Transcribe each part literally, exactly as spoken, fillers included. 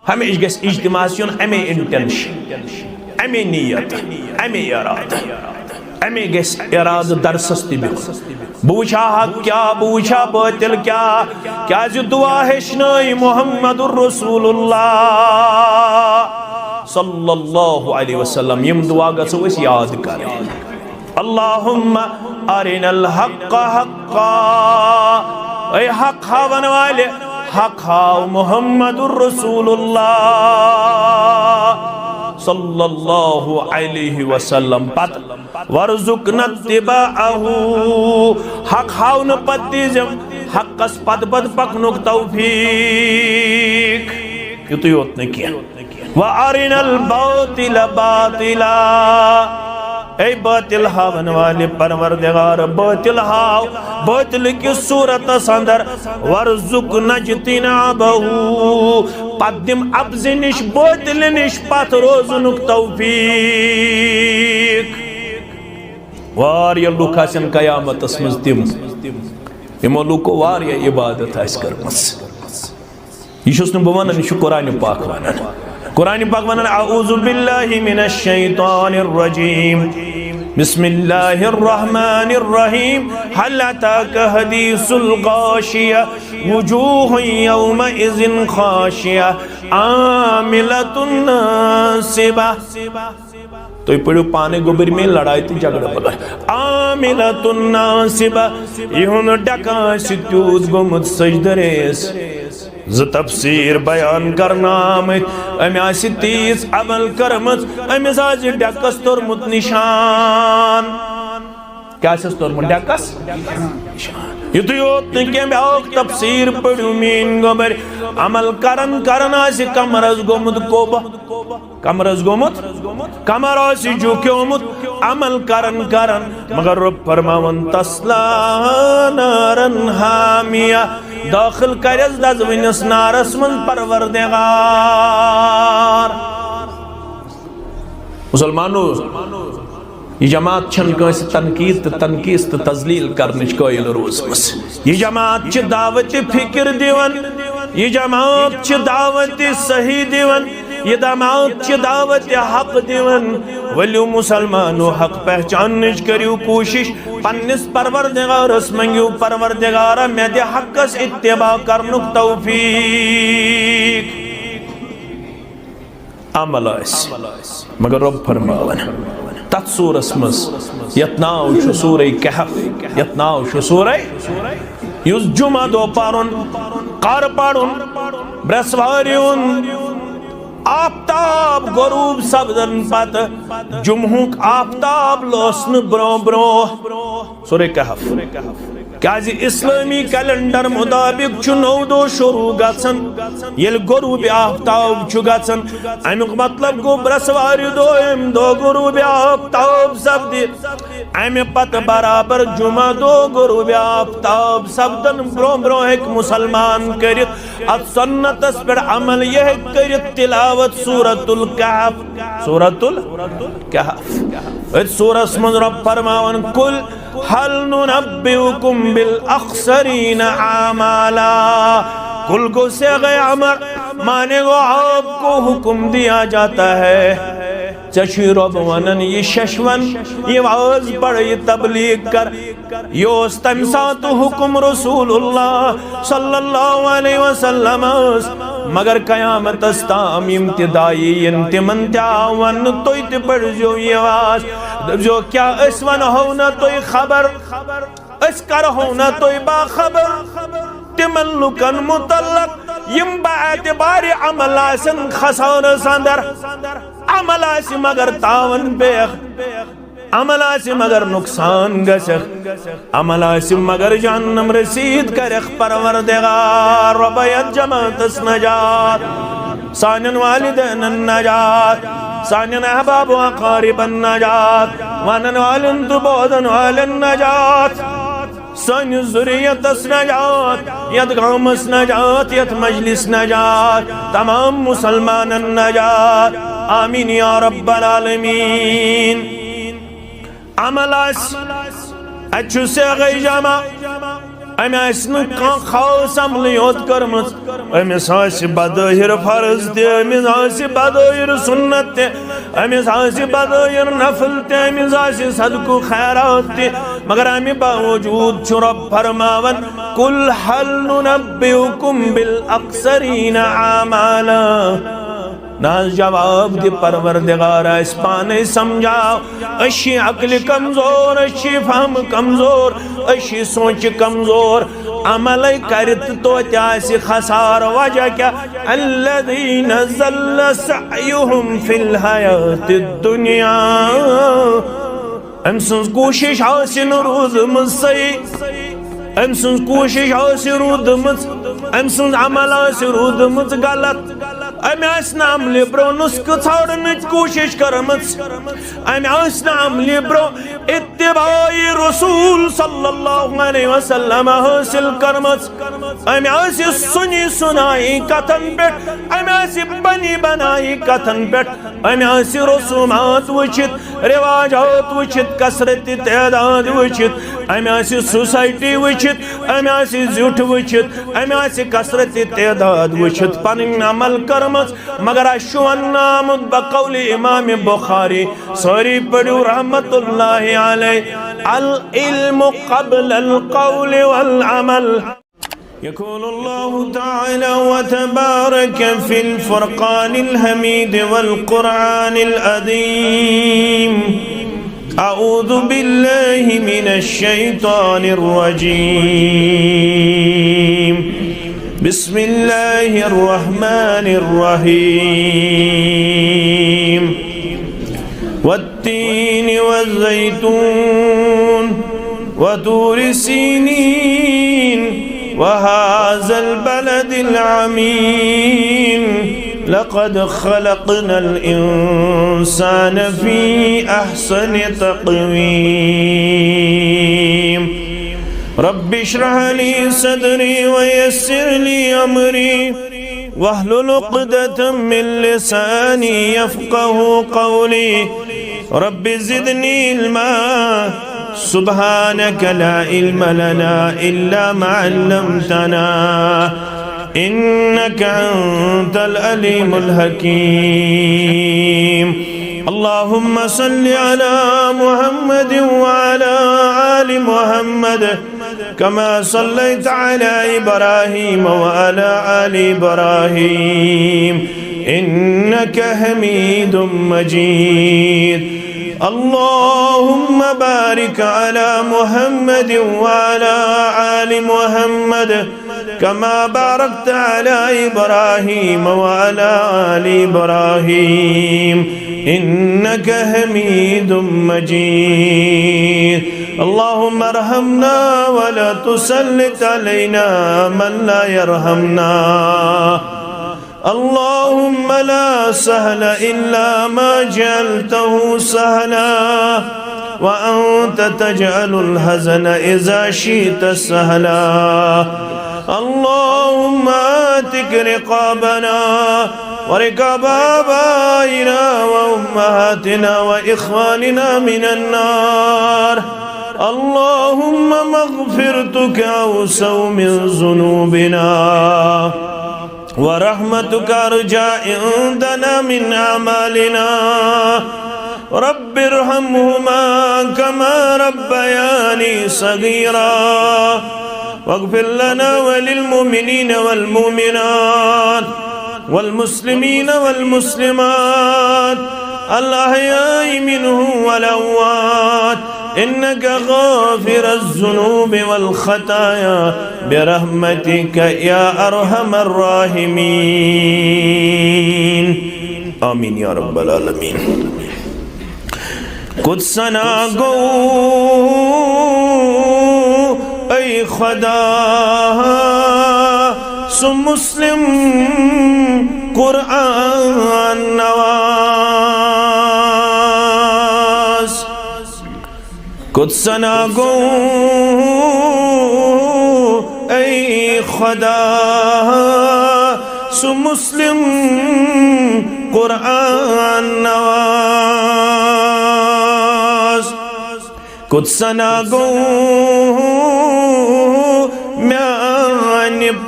ہمیشہِ گژھِ اجتماعس یُن امے انٹینشن، امے نیت، امے ارادٕ، امے گژھِ ارادٕ درسس تہِ بِہُن۔ بہٕ وٕچھا حق کیٛاہ، بہٕ وٕچھا باطل کیٛاہ، کیٛازِ دعا ہیٚچھنٲے محمد رسول اللہ صلی اللہ علیہ وسلم۔ یِم دعا گژھو أسۍ یاد کرٕنۍ۔ اللہم ارنا الحق حقا۔ اے حق ہاون والے، حق ہاو محمد رسول اللہ صلی اللہ علیہ وسلم۔ پتہٕ وارزقنا اتباعہ۔ حق ہاونہٕ پتہٕ دیٖزٮ۪م حقس پتہٕ پتہٕ پکنُک توفیق۔ یُتُے یوت نہٕ کینٛہہ۔ وارنا الباطل باطلا۔ اے باطل ہاون والے پروردگار، باطل ہاو، باطل کِس صورتس اندر، وارزقنا اجتنابہ، پتہٕ دِم اپزِ نِش، باطل نِش پتھ روزنُک توفیق۔ واریاہ لُکھ آسن قیامتس منٛز تِم، یِمو لُکو واریاہ عبادت آسہِ کٔرمٕژ۔ یہِ چھُس نہٕ بہٕ ونان، یہِ چھُ قرآن پاک ونان۔ قرآن پاک ونان، اعوذ باللہ من الشیطان الرجیم، بسم اللہ الرحمن الرحیم، هل اتاک حدیث الغاشیہ، وجوہ یومئذ خاشعہ، عاملۃ ناصبہ۔ تُہۍ پٔرِو پانے، گوٚبرۍ مےٚ لڑایہِ تہٕ جھگڑٕ بغٲر۔ عاملۃ ناصبہ، یِہُنٛد ڈٮ۪کہٕ آسہِ تیوٗت گوٚمُت سجدٕ ریس۔ زٕ تفسیر بیان کرنہٕ آمٕتۍ، أمۍ آسہِ تیٖژ عمل کٔرمٕژ، أمِس آسہِ ڈٮ۪کس توٚرمُت نشان۔ کیٛاہ آسٮ۪س توٚرمُت ڈٮ۪کس؟ یُتُے یوت نہٕ کینٛہہ، بیٛاکھ تفسیر پٔرِو میٛٲنۍ گوٚبرۍ۔ عمل کران کران آسہِ کمرس گوٚمُت کوٚب۔ کمرس گوٚمُت، کمر آسہِ جُکیومُت، عمل کران کران، مگر رۄب فرماوان، تصلیٰ ناراً حامیہ، دٲخل کرٮ۪س دزوٕنِس نارس منٛز پروردگار۔ مسلمانو، یہِ جماعت چھنہٕ کٲنٛسہِ تنقید تہٕ تنقیٖص تہٕ تذلیل کرنٕچ قٲیِل روٗزمٕژ۔ یہِ جماعت چھِ دعوت فکر دِوان، یہِ جماعت چھِ دعوت صحیح دِوان، یہِ جماعت چھِ دعوت حق دِوان۔ ؤلِو مسلمانو، حق پہچاننٕچ کٔرِو کوٗشِش، پننِس پروردگارس منٛگِو، پروردگارا، مےٚ دِ حقس اتباع کرنُک توفیق۔ عمل آسہِ، مگر رۄب فرماوان تتھ سورس منٛز، یتھ ناو چھُ سورہ کہف، یتھ ناو چھُ سورہ، یُس جمعہ دۄہ پرُن، کر پرُن، برٛٮ۪سوارِ ہُنٛد آفتاب غروب سپدن پتہٕ، جمعہُک آفتاب لوسنہٕ برٛونٛہہ برٛونٛہہ۔ سورہ کہف۔ کیازِ اسلٲمی کیلنڈر مطابق چھُ نوٚو دۄہ شروع گژھان، ییٚلہِ غروب آفتاب چھُ گژھان۔ امیُک مطلب گوٚو برٛٮ۪سوارِ دۄہ، امہِ دۄہ غروب آفتاب سپدِ۔ امہِ پتہٕ برابر جمعہ دۄہ غروب آفتاب سپدن برٛونٛہہ برٛونٛہہ ہیٚکہِ مسلمان کٔرِتھ اتھ سنتس پٮ۪ٹھ عمل، یہِ ہیٚکہِ کٔرِتھ تلاوت سورۃ الکہف۔ سورۃ الکہف۔ أتھۍ سورس منٛز رۄب فرماوان، قل هل ننبئكم بالأخسرين أعمالا۔ قل گو صیغہ امر، معنی گو آپ کو حکم دیا جاتا ہے۔ ژےٚ چھُے رۄب ونان، یہِ ششوَن، یہِ واز پڑھ، یہِ تبلیغ کر۔ یہِ اوس تمہِ ساتہٕ حکم رسول اللہ صلی اللہ علیہ وسلمس، مگر قیامتس تام یِم تہِ داعی یِن، تِمن تہِ آو وننہٕ، تُہۍ تہِ پٔرزیو یہِ واز۔ دٔپزیو، کیٛاہ أسۍ ونہو نہ تُہۍ خبر؟ أسۍ کرہو نہ تُہۍ باخبر تِمن لُکن متعلق، یِم باعتبارِ عمل آسن خسارس اندر؟ عمل آسہِ مگر تاون پیخ، عمل آسہِ مگر نقصان گژھکھ، عمل آسہِ مگر جہنم رسید کرکھ۔ پروردگار رۄبا، یتھ جماعتس نجات، سانٮ۪ن والدینن نجات، سانٮ۪ن احباب و اقاربن نجات، ونن والٮ۪ن تہٕ بوزن والٮ۪ن نجات، سٲنِس ذُریتس نجات، یتھ گامس نجات، یتھ مجلس نجات، تمام مسلمانن نجات۔ آمین یا رب العالمین۔ عمل آسہِ، اتہِ چھُ صیغہ جمع۔ أمۍ آسہِ نہٕ کانٛہہ خاص عملٕے یوت کٔرمٕژ، أمِس آسہِ بظٲہِر فرض تہِ، أمِس آسہِ بظٲہِر سُنت تہِ، أمِس آسہِ بظٲہِر نفل تہِ، أمِس آسہِ صدقہٕ خیرات تہِ، مگر اَمہِ باوجوٗد چھُ رۄب فرماوان، "قل هل ننبئكم بالأخسرين أعمالا۔" نہ حظ، جواب دِ پروردگار، اَسہِ پانے سمجھاو۔ أسۍ چھِ عقلہِ کمزور، أسۍ چھِ فہمہٕ کمزور، أسۍ چھِ سونچہِ کمزور۔ عملے کرِ تہٕ توتہِ آسہِ خسارٕ۔ وجہ کیٛاہ؟ الذين ضل سعيهم في الحياة الدنيا۔ أمۍ سٕنٛز کوٗشِش آسہِ نہٕ روٗزمٕژ صحیح، أمۍ سٕنٛز کوٗشِش آسہِ روٗدمٕژ، أمۍ سٕنٛز عمل آسہِ روٗدمٕژ غلط۔ أمۍ آسہِ نہٕ عملہِ برٛونٛہہ نُسخہٕ ژھانٛڈنٕچ کوٗشِش کٔرمٕژ، أمۍ آسہِ نہٕ عملہِ برٛونٛہہ اتباع رسول صلی اللہ علیہ وسلم حٲصِل کٔرمٕژ۔ أمۍ آسہِ سُنی سُنایی کتھن پٮ۪ٹھ، أمۍ آسہِ بنی بنایی کتھن پٮ۪ٹھ، أمۍ آسہِ رسومات وٕچھِتھ، رواجات وٕچھِتھ، کثرت تعداد وٕچھِتھ، أمۍ آسہِ سوسایٹی وٕچھِتھ، أمۍ آسہِ زیُٹھ وٕچھِتھ، أمۍ آسہِ کثرت تعداد وٕچھِتھ پنٕنۍ عمل کٔرمٕژ۔ مگر اَسہِ چھُ وننہٕ آمُت بقول امام بخاری، سٲری پٔرِو رحمت اللہ علیہ، العلم قبل القول والعمل۔ يقول الله تعالى وتبارك في الفرقان الحميد والقرآن العظيم: أعوذ بالله من الشيطان الرجيم. بسم الله الرحمن الرحيم. والتين والزيتون وطور سينين وهذا البلد الأمين. لقد خلقنا الإنسان في أحسن تقويم. رب اشرح لي صدري ويسر لي أمري واحلل عقدة من لساني يفقه قولي. رب زدني علما. سبحانك لا علم لنا إلا ما علمتنا إنك أنت العليم الحكيم. اللهم صل على محمد وعلى آل محمد كما صليت على إبراهيم وعلى آل إبراهيم إنك حميد مجيد. اللهم بارك على محمد وعلى آل محمد كما باركت على إبراهيم وعلى آل إبراهيم إنك حميد مجيد. اللهم ارحمنا ولا تسلط علينا من لا يرحمنا. اللهم لا سهل إلا ما جعلته سهلا وأنت تجعل الحزن إذا شئت سهلا. اللهم أعتق رقابنا ورقاب آبائنا وأمهاتنا وإخواننا من النار. اللهم مغفرتك أوسع من ذنوبنا ورحمتك أرجى عندنا من أعمالنا. رب ارحمهما كما ربياني صغيرا. واغفر لنا وللمؤمنين والمؤمنات والمسلمين والمسلمات الأحياء منهم والأموات إنك غافر الذنوب والخطايا برحمتك يا أرحم الراحمين. آمين يا رب العالمين. کُتھ سنا گوٚو، اے خدا، سُہ مسلم قرآن نواز۔ کُتھ سنا گوٚو، اے خدا، سُہ مسلم قرآن نواز۔ کُتھ سنا گوٚو،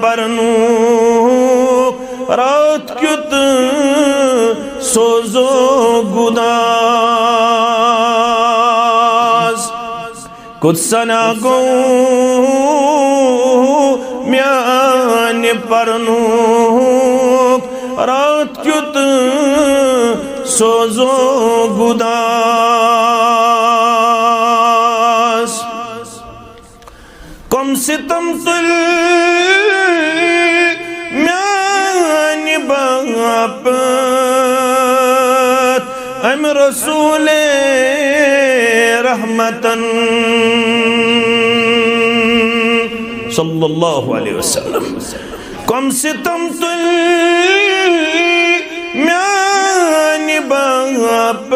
پرنُک راتھ کیُت سوزو گُداز۔ کُت سنا گوٚو میانہِ پرنُک راتھ کیُت سوزو گُداز۔ کم ستم تُلۍ میانہِ باپتھ امہِ رسول رحمتن صلی اللہ علیہ وسلم۔ کم ستم تُلۍ میانہِ باپتھ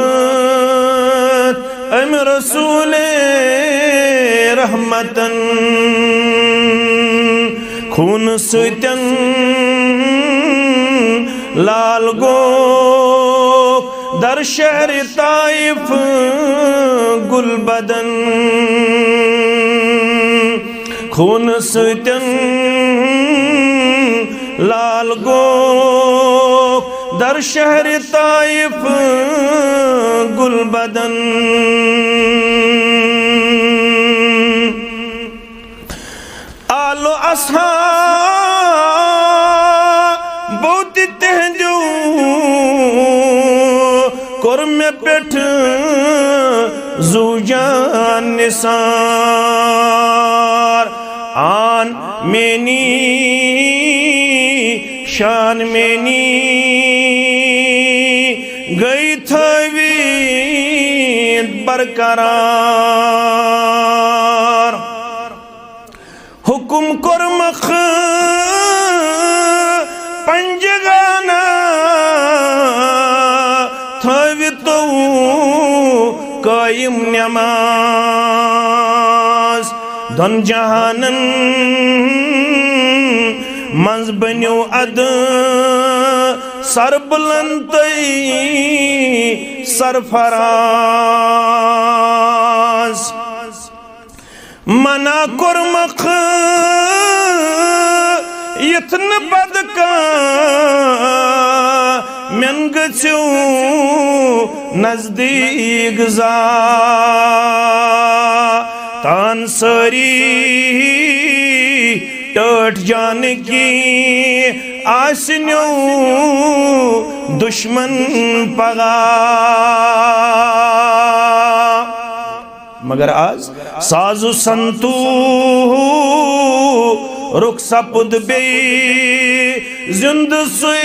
امہِ رسول رحمتن۔ خوٗنہٕ سۭتۍ لال گوٚو در شہر طائف گُل بدن۔ خوٗنہٕ سۭتۍ لال گوٚو در شہر طائف گُل بدن۔ آل و اصحابو تہِ تِہنٛدیو کوٚر مےٚ پٮ۪ٹھ زُو جان نثار۔ آن میٛٲنی شان میٛٲنی گٔے تھٲوِتھ برقرار۔ حُکُم کوٚرمَکھ پنجگانہ تھٲوِتو قٲیِم نماز۔ دۄن جہانن منٛز بٔنِو ادٕ سربلندٕے سرفراز۔ منع کوٚرمَکھ یِتھ نہٕ پتہٕ کانٛہہ مٮ۪ن گٔژھِو نزدیٖک زانٛہہ۔ تان سٲری ٹٲٹھۍ جانکی آسہِ نیو دُشمن پگاہ۔ مگر از ساز و سنتورُک سپُد بیٚیہِ زِندٕ سُے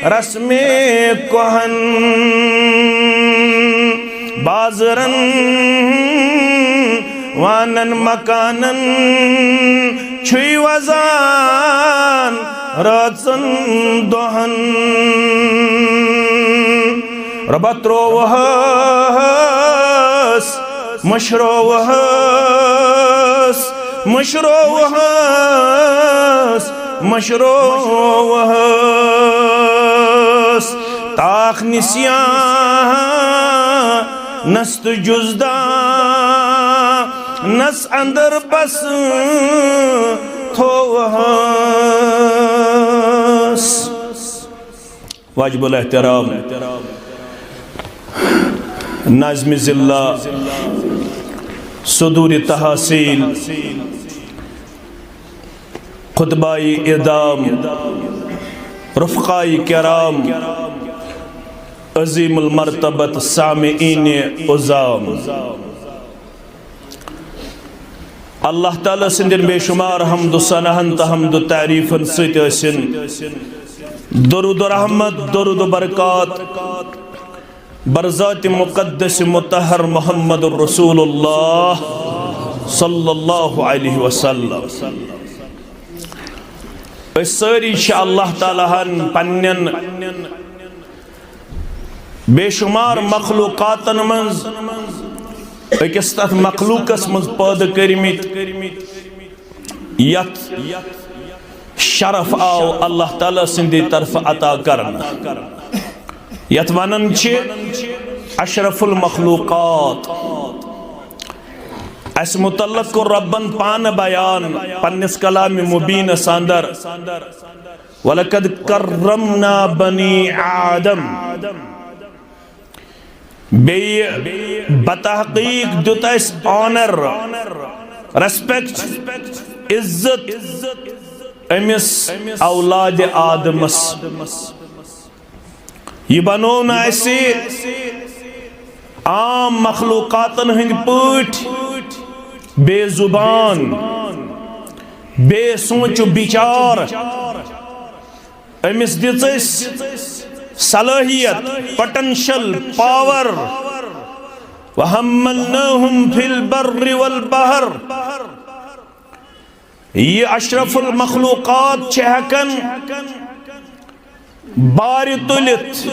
رسمِ کوہن۔ بازرن وانن مکانن چھُے وزان رٲژن دۄہن۔ رۄبہ ترووہس، مٔشرووہس، مٔشرووہس، مٔشرووہس۔ تاخ نسیانس تہٕ جُزدانس اندر بس تھووہس۔ واجب الاحترام ناظم ضلع، صدور تحصیل، خطبائی اعدام، رفقائی کرام، عظیم المرتبت سامعین عظام۔ اللہ تعالیٰ سٕنٛدٮ۪ن بے شمار حمد و ثناہن تہٕ حمد و تعریفن سۭتۍ ٲسِن درود و رحمت، درود و برکات بر ذات مقدس مطہر محمد رسول اللہ صلی اللہ علیہ وسلم۔ أسۍ سٲری چھِ اللہ تعالیٰ ہن پننٮ۪ن بے شمار مخلوقاتن منٛز أکِس تتھ مخلوقس منٛز پٲدٕ کٔرمٕتۍ، یتھ شرف آو اللہ تعالیٰ سٕنٛدِ طرفہٕ عطا کرنہٕ، یتھ ونان چھِ اشرف المخلوقات۔ اسہِ متعلق کوٚر ربن پانہٕ بیان پننِس کلام مبینس اندر، "ولقد کرمنا بنی آدم"۔ بیٚیہِ بتحقیق دیُت اسہِ آنر، ریسپیکٹ، عزت أمِس اولاد آدمس۔ یہِ بنوو نہٕ اسہِ عام مخلوقاتن ہٕنٛدۍ پٲٹھۍ بے زبان، بے سونچ و بچار۔ أمِس دِژ اسہِ صلٲحیت، پوٹینشل، پاور۔ "وحملناهم في البر والبحر"۔ یہِ اشرف المخلوقات چھِ ہٮ۪کان بارِ تُلِتھ،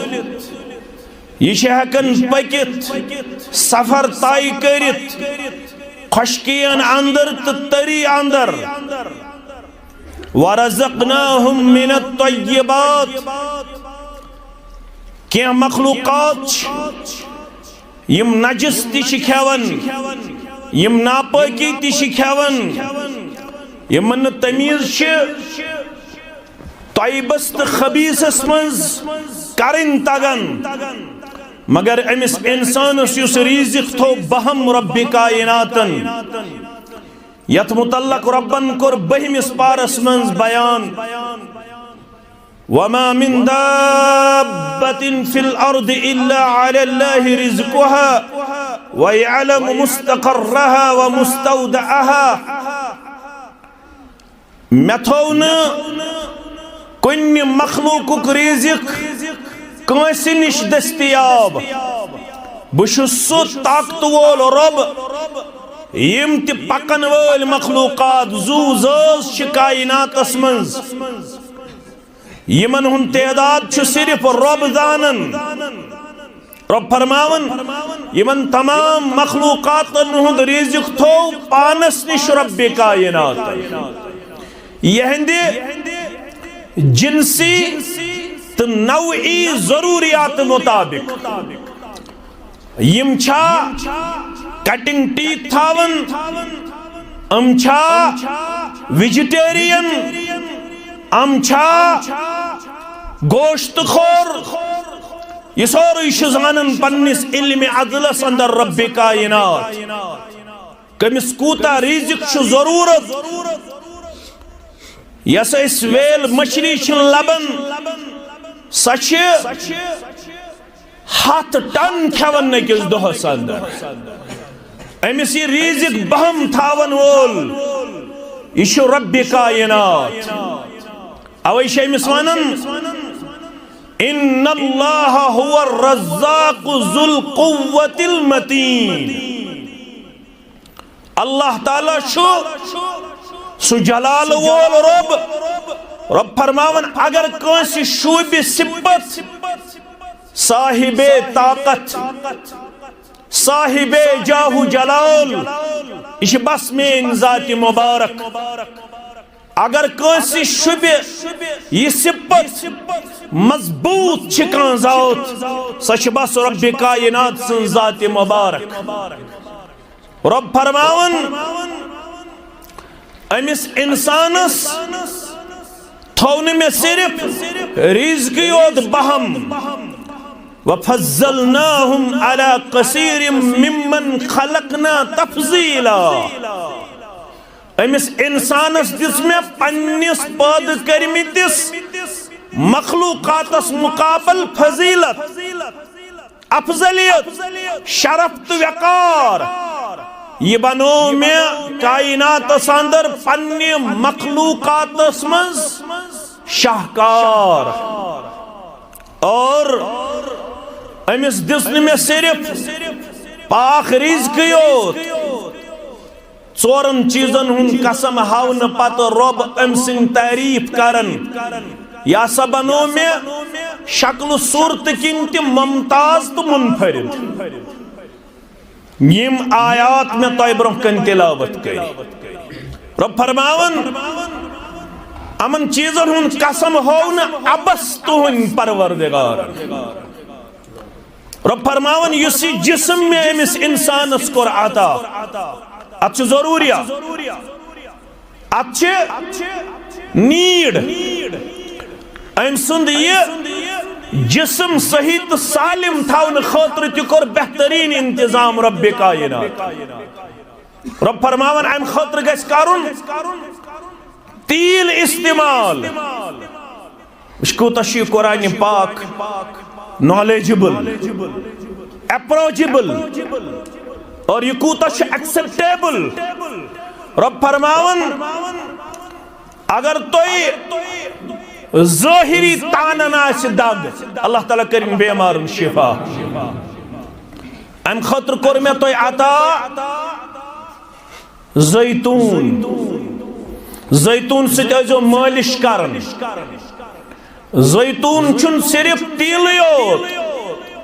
یہِ چھِ ہٮ۪کان پٔکِتھ، سفر طے کٔرِتھ، خۄشکِین اندر تہٕ تٔری اندر۔ "ورزقناهم من الطیبات"۔ کینٛہہ مخلوقات چھِ، یِم نجس تہِ چھِ کھٮ۪وان، یِم ناپٲکی تہِ چھِ کھٮ۪وان، یِمن نہٕ تمیٖز چھِ طیبس تہٕ خبیثس منٛز کرٕنۍ تگان، مگر أمِس انسانس یُس رزق تھوٚو بہم رب کائناتن، یتھ متعلق ربن کوٚر بٔہمِس پارس منٛز بیان، "وما من دابة في الأرض إلا على الله رزقها ويعلم مستقرها ومستودعها"۔ مےٚ تھوٚو نہٕ کُنہِ مخلوقُک رزق کٲنٛسہِ نِش دٔستیاب۔ بہٕ چھُس سُہ طاقت وول رۄب، یِم تہِ پکن وٲلۍ مخلوقات، زُو زٲژ چھِ کائناتس منٛز، یِمن ہُنٛد تعداد چھُ صرف رۄب زانان۔ رۄب فرماوان، یِمن تمام مخلوقاتن ہُنٛد رزق تھوٚو پانس نِش رب کائنات۔ یِہنٛدِ جنسی تہٕ نوعی ضروریات مطابق۔ یِم چھا کٹنگ ٹیتھ تھاوان؟ یِم چھا ویجیٹیرین؟ یِم چھا گوشت خور؟ یہِ سورُے چھُ زانان پننِس علمِ ازلس اندر رب کائنات۔ کٔمِس کوٗتاہ رزق چھُ ضروٗرت؟ یۄس أسۍ ویل مچھلی چھِ لبان، سۄ چھِ ہتھ ٹن کھٮ۪وان أکِس دۄہس اندر۔ أمِس یہِ رزق بہم تھاون وول، یہِ چھُ رب کائنات۔ اوے چھِ أمِس ونان، "ان اللہ هو الرزاق ذو القوة المتین"۔ اللہ تعالیٰ چھُ سُہ جلال وول رب۔ رب فرماوان، اگر کٲنٛسہِ شوٗبہِ صفت صاحب طاقت، صاحب جاہ و جلال، یہِ چھِ بس میٲنۍ ذات مبارک۔ اگر کٲنٛسہِ شوٗبہِ یہِ صفت، مضبوٗط چھِ کانٛہہ ذات، سۄ چھِ بس رب کائنات سٕنٛز ذات مبارک۔ رب فرماوان، أمِس انسانس تھوٚو نہٕ مےٚ صرف رزقٕے یوت بہم، "وفضلناهم على كثير ممن خلقنا تفضيلا"۔ أمِس انسانس دِژ مےٚ پننِس پٲدٕ کٔرمٕتِس مخلوقاتس مقابل فضیلت، افضلیت، شرف تہٕ وقار۔ یہِ بنوو مےٚ کائناتس اندر پننہِ مخلوقاتس منٛز شاہکار۔ اور أمِس دِژ نہٕ مےٚ صرف پاک رزقٕے یوت، ژورن چیزن ہُنٛد قسم ہاونہٕ پتہٕ رۄب أمۍ سٕنٛدۍ تعریف کران، "یہِ ہسا بنوو مےٚ شکل صورت کِنۍ تہِ ممتاز تہٕ منفرد"۔ یِم آیات مےٚ تۄہہِ برونٛہہ کنہِ تلاوت کٔرۍ، رۄب فرماوان، یِمن چیزن ہُنٛد قسم ہوو نہٕ ابس تُہنٛدۍ پروردگارن۔ رۄب فرماوان، یُس یہِ جسم مےٚ أمِس انسانس کوٚر عطا، اتھ چھُ ضروٗریہ، اتھ چھِ نیٖڈ۔ أمۍ سُنٛد یہِ جسم صحیح تہٕ سالم تھاونہٕ خٲطرٕ تہِ کوٚر بہتریٖن انتظام رب کائنات۔ رب فرماوان، امہِ خٲطرٕ گژھِ کرُن تیٖل استعمال۔ وٕچھ، کوٗتاہ چھُ یہِ قرآن پاک نالیجبل، اپروچبل، اور یہِ کوٗتاہ چھُ ایکسپٹیبل۔ رب فرماوان، اگر تۄہہِ ظٲہری تانن آسہِ دگ، اللہ تعالیٰ کٔرِن بیمارن شفا۔ امہِ خٲطرٕ کوٚر مےٚ تۄہہِ عطا زیتون۔ زیتون سۭتۍ ٲسۍزیو مٲلِش کران۔ زیتون چھُنہٕ صرف تیٖلٕے یوت،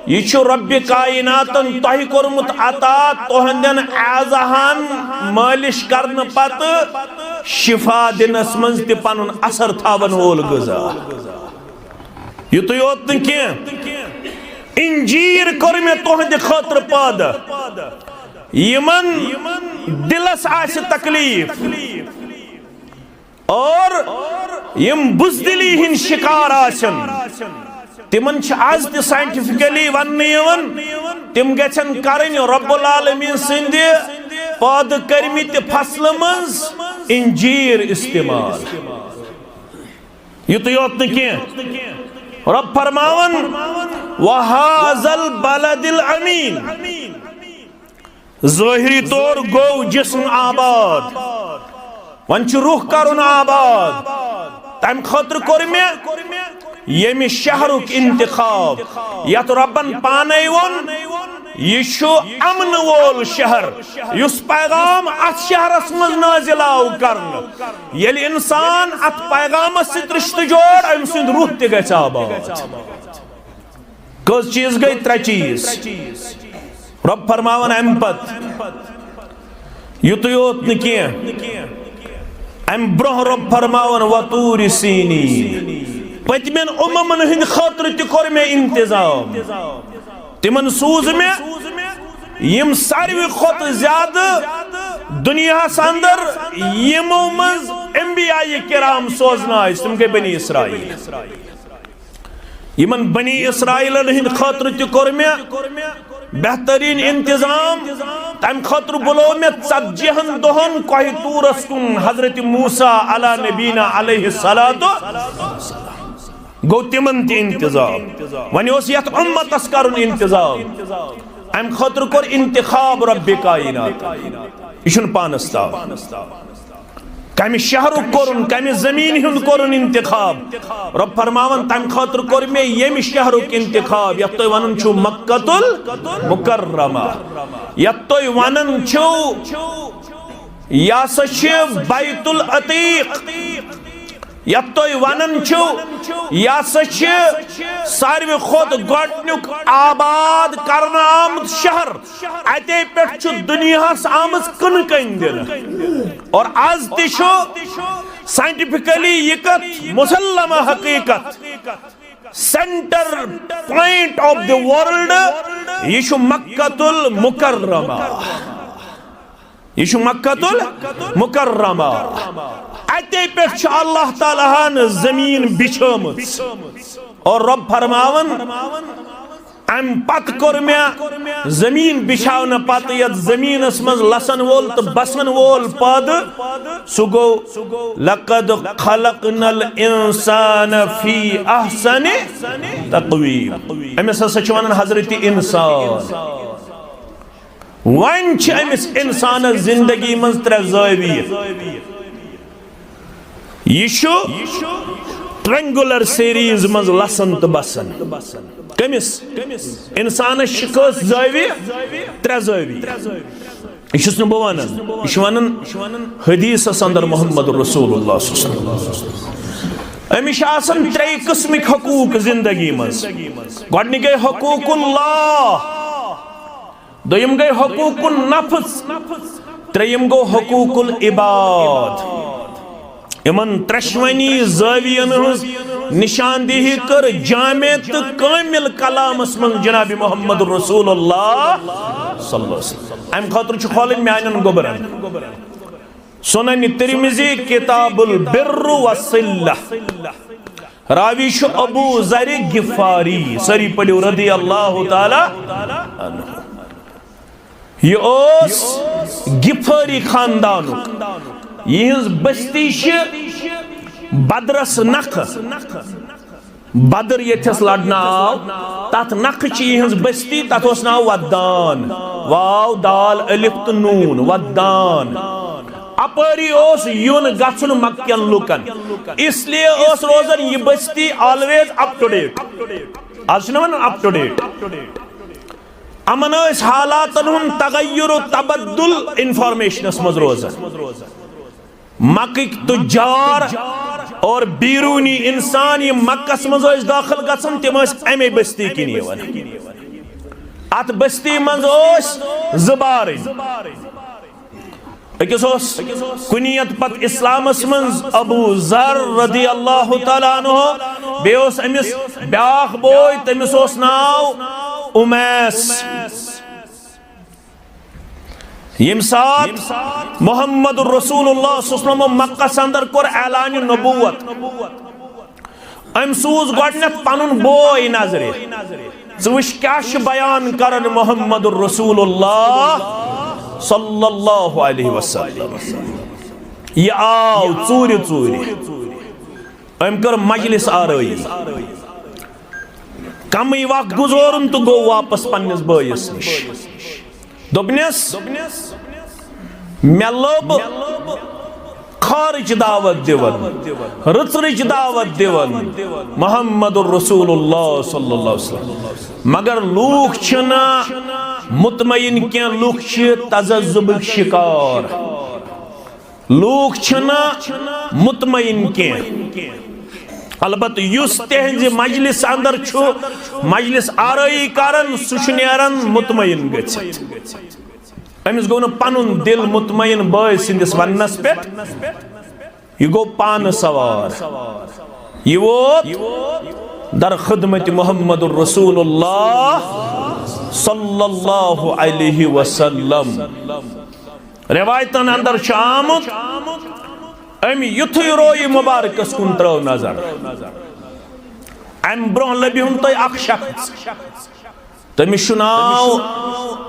یہِ چھُ رب کائناتن تۄہہِ کوٚرمُت عطا تُہنٛدٮ۪ن اعضاہن مٲلِش کرنہٕ پتہٕ شفا دِنس منٛز تہِ پنُن اثر تھاون وول غذا۔ یُتُے یوت نہٕ کینٛہہ، انجیٖر کوٚر مےٚ تُہنٛدِ خٲطرٕ پٲدٕ۔ یِمن دِلس آسہِ تکلیف اور یِم بزدلی ہٕنٛدۍ شکار آسن، تِمن چھِ از تہِ سائنٹیفکلی وننہٕ یِوان، تِم گژھن کرٕنۍ رب العالمین سٕنٛدِ پٲدٕ کٔرمٕتہِ فصلہٕ منٛز انجیٖر استعمال۔ یُتُے یوت نہٕ کینٛہہ، رب فرماوان، وَهَٰذَا الْبَلَدِ الْأَمِينِ۔ ظٲہری طور گوٚو جسم آباد، وۄنۍ چھُ روح کرُن آباد۔ تمہِ خٲطرٕ کوٚر مےٚ ییٚمہِ شہرُک انتخاب، یتھ رۄبن پانے ووٚن، یہِ چھُ امن وول شہر۔ یُس پیغام اتھ شہرس منٛز نازل آو کرنہٕ، ییٚلہِ انسان اتھ پیغامس سۭتۍ رشتہٕ جوڑ، أمۍ سُنٛد روح تہِ گژھِ آباد۔ کٔژ چیٖز گٔے؟ ترٛےٚ چیٖز۔ رۄب فرماوان امہِ پتہٕ، یُتُے یوت نہٕ کینٛہہ، امہِ برونٛہہ رۄب فرماوان، وَطُورِ سِینیٖن۔ پٔتمٮ۪ن اُممن ہٕنٛدِ خٲطرٕ تہِ کوٚر مےٚ انتظام۔ تِمن سوٗز مےٚ یِم ساروی کھۄتہٕ زیادٕ دُنیاہس اندر، یِمو منٛز انبیاء کرام سوزنہٕ آیہِ، تِم گٔے بنی اسرائیل۔ یِمن بنی اسرائیلن ہٕنٛدِ خٲطرٕ تہِ کوٚر مےٚ بہتریٖن انتظام۔ تمہِ خٲطرٕ بُلوو مےٚ ژتجی ہن دۄہن کوہِ طورس کُن حضرت موسیٰ علی نبینا علیہ الصلوۃ۔ گوٚو تِمن تہِ انتظام۔ وۄنۍ اوس یتھ اُمتس کرُن انتظام۔ امہِ خٲطرٕ کوٚر انتخاب رب کائنات۔ یہِ چھُنہٕ پانس تام۔ کمہِ شہرُک کوٚرُن، کمہِ زمین ہُنٛد کوٚرُن انتخاب؟ رب فرماوان، تمہِ خٲطرٕ کوٚر مےٚ ییٚمہِ شہرُک انتخاب یتھ تُہۍ ونان چھِو مکۃ المکرمہ، یتھ تُہۍ ونان چھِو، یہِ ہسا چھِ بیت العتیق، یتھ تُہۍ ونان چھِو، یہِ ہسا چھِ ساروی کھۄتہٕ گۄڈٕنیُک آباد کرنہٕ آمُت شہر۔ اتے پٮ۪ٹھ چھُ دُنیاہس آمٕژ کٕنہٕ کٔنۍ دِنہٕ۔ اور از تہِ چھُ سائنٹیفکلی یہِ کتھ مسلمہ حقیقت، center point of the world، یہِ چھُ مکۃ المکرمہ۔ یہِ چھُ مکۃ المکرمہ۔ اتے پٮ۪ٹھ چھُ اللہ تعالیٰ ہن زمین بچھٲمٕژ۔ اور رب فرماوان، امہِ پتہٕ کوٚر مےٚ زمین بچھاونہٕ پتہٕ یتھ زمینس منٛز لسن وول تہٕ بسن وول پٲدٕ، سُہ گوٚو، لقد خلقنا الانسان فی احسن تقویم۔ أمِس ہسا چھِ ونان حضرت انسان۔ وۄنۍ چھِ أمِس انسانس زندگی منٛز ترٛےٚ زٲویہِ۔ یہِ چھُ ٹرینگولر سیریز منٛز لسن تہٕ بسن۔ کٔمِس؟ انسانس چھِ کٔژ زٲویہِ؟ ترٛےٚ زٲویہِ۔ یہِ چھُس نہٕ بہٕ ونان، یہِ چھُ ونان حدیثس اندر محمد رسول اللہ صلی اللہ علیہ وسلم۔ أمِس چھِ آسان ترٛیٚیہِ قٕسمٕکۍ حقوٗق زندگی منٛز۔ گۄڈٕنِکۍ گٔے حقوق اللہ، دوٚیِم گٔے حقوق النفس، ترٛیٚیِم گوٚو حقوق العباد۔ یِمن ترٛٮ۪شوٕنی زٲوِین ہٕنٛز نشاندہی کٔر جامع تہٕ کٲمل کلامس منٛز جناب محمد رسول اللہ صلی اللہ علیہ وسلم۔ امہِ خٲطرٕ چھُ کھولٕنۍ میانٮ۪ن گوٚبرن سنن ترمذی، کتاب البر والصلہ۔ راوی چھُ ابو ذر غفاری، سٲری پٔرِو رضی اللہ تعالی عنہ۔ یہِ اوس غفاری خاندانُک۔ یِہٕنٛز بستی چھِ بدرس نکھٕ۔ بدر ییٚتھس لڑنہٕ آو، تتھ نکھٕ چھِ یِہٕنٛز بستی، تتھ اوس ناو ودان۔ واو، دال، الف تہٕ نون، ودان۔ اپٲری اوس یُن گژھُن مکہ کٮ۪ن لوٗکن، اس لیے اوس روزان یہِ بستی always up to date۔ از چھُنہ ونان up to date۔ یِمن ٲسۍ حالاتن ہُنٛد تغیر و تبدل انفارمیشنس منٛز روزان۔ مکٕکۍ تجار اور بیرونی انسان یِم مکس منٛز ٲسۍ دٲخل گژھان، تِم ٲسۍ امے بستی کِنۍ یِوان۔ اتھ بستی منٛز ٲسۍ زٕ بارٕنۍ۔ أکِس اوس کُنیت پتہٕ اسلامس منٛز ابو ذر رضی اللہ تعالیٰ عنہ، بیٚیہِ اوس أمِس بیٛاکھ بوے، تٔمِس اوس ناو امیس۔ ییٚمہِ ساتہٕ محمد رسول اللہ صلی اللہ علیہ وسلم مکس اندر کوٚر اعلان نبوت، أمۍ سوٗز گۄڈٕنٮ۪تھ پنُن بوے نظرِ، ژٕ وٕچھ کیٛاہ چھُ بیان کران محمد رسول اللہ صلی اللہ علیہ وسلم۔ یہِ آو ژوٗرِ ژوٗرِ، أمۍ کٔر مجلس آرٲیی۔ کمٕے وقت گُزورُن تہٕ گوٚو واپس پننِس بٲیِس نِش۔ دوٚپنس، مےٚ لوٚب خٲرٕچ دعوت دِوان، رٕژرٕچ دعوت دِوان محمد رسول اللہ صلی اللہ علیہ وسلم، مگر لوٗکھ چھِنہٕ مطمئن کینٛہہ، لوٗکھ چھِ تذبذبٕکۍ شکار۔ لوٗکھ چھِنہٕ مطمئن کینٛہہ۔ البتہٕ یُس تِہنٛزِ مجلس اندر چھُ مجلس آرٲیی کران، سُہ چھُ نیران مطمئن گٔژھِتھ۔ أمِس گوٚو نہٕ پنُن دل مطمئن بٲے سٕنٛدِس وننس پٮ۪ٹھ، یہِ گوٚو پانہٕ سوار۔ یہِ ووت در خدمت محمد رسول اللہ صلی اللہ علیہ وسلم۔ روایتن اندر چھُ آمُت، أمۍ یُتھُے رویہِ مبارکس کُن ترٲو نظر، امہِ برونٛہہ لبہِ ہُن تۄہہِ اکھ شخص، تٔمِس چھُ ناو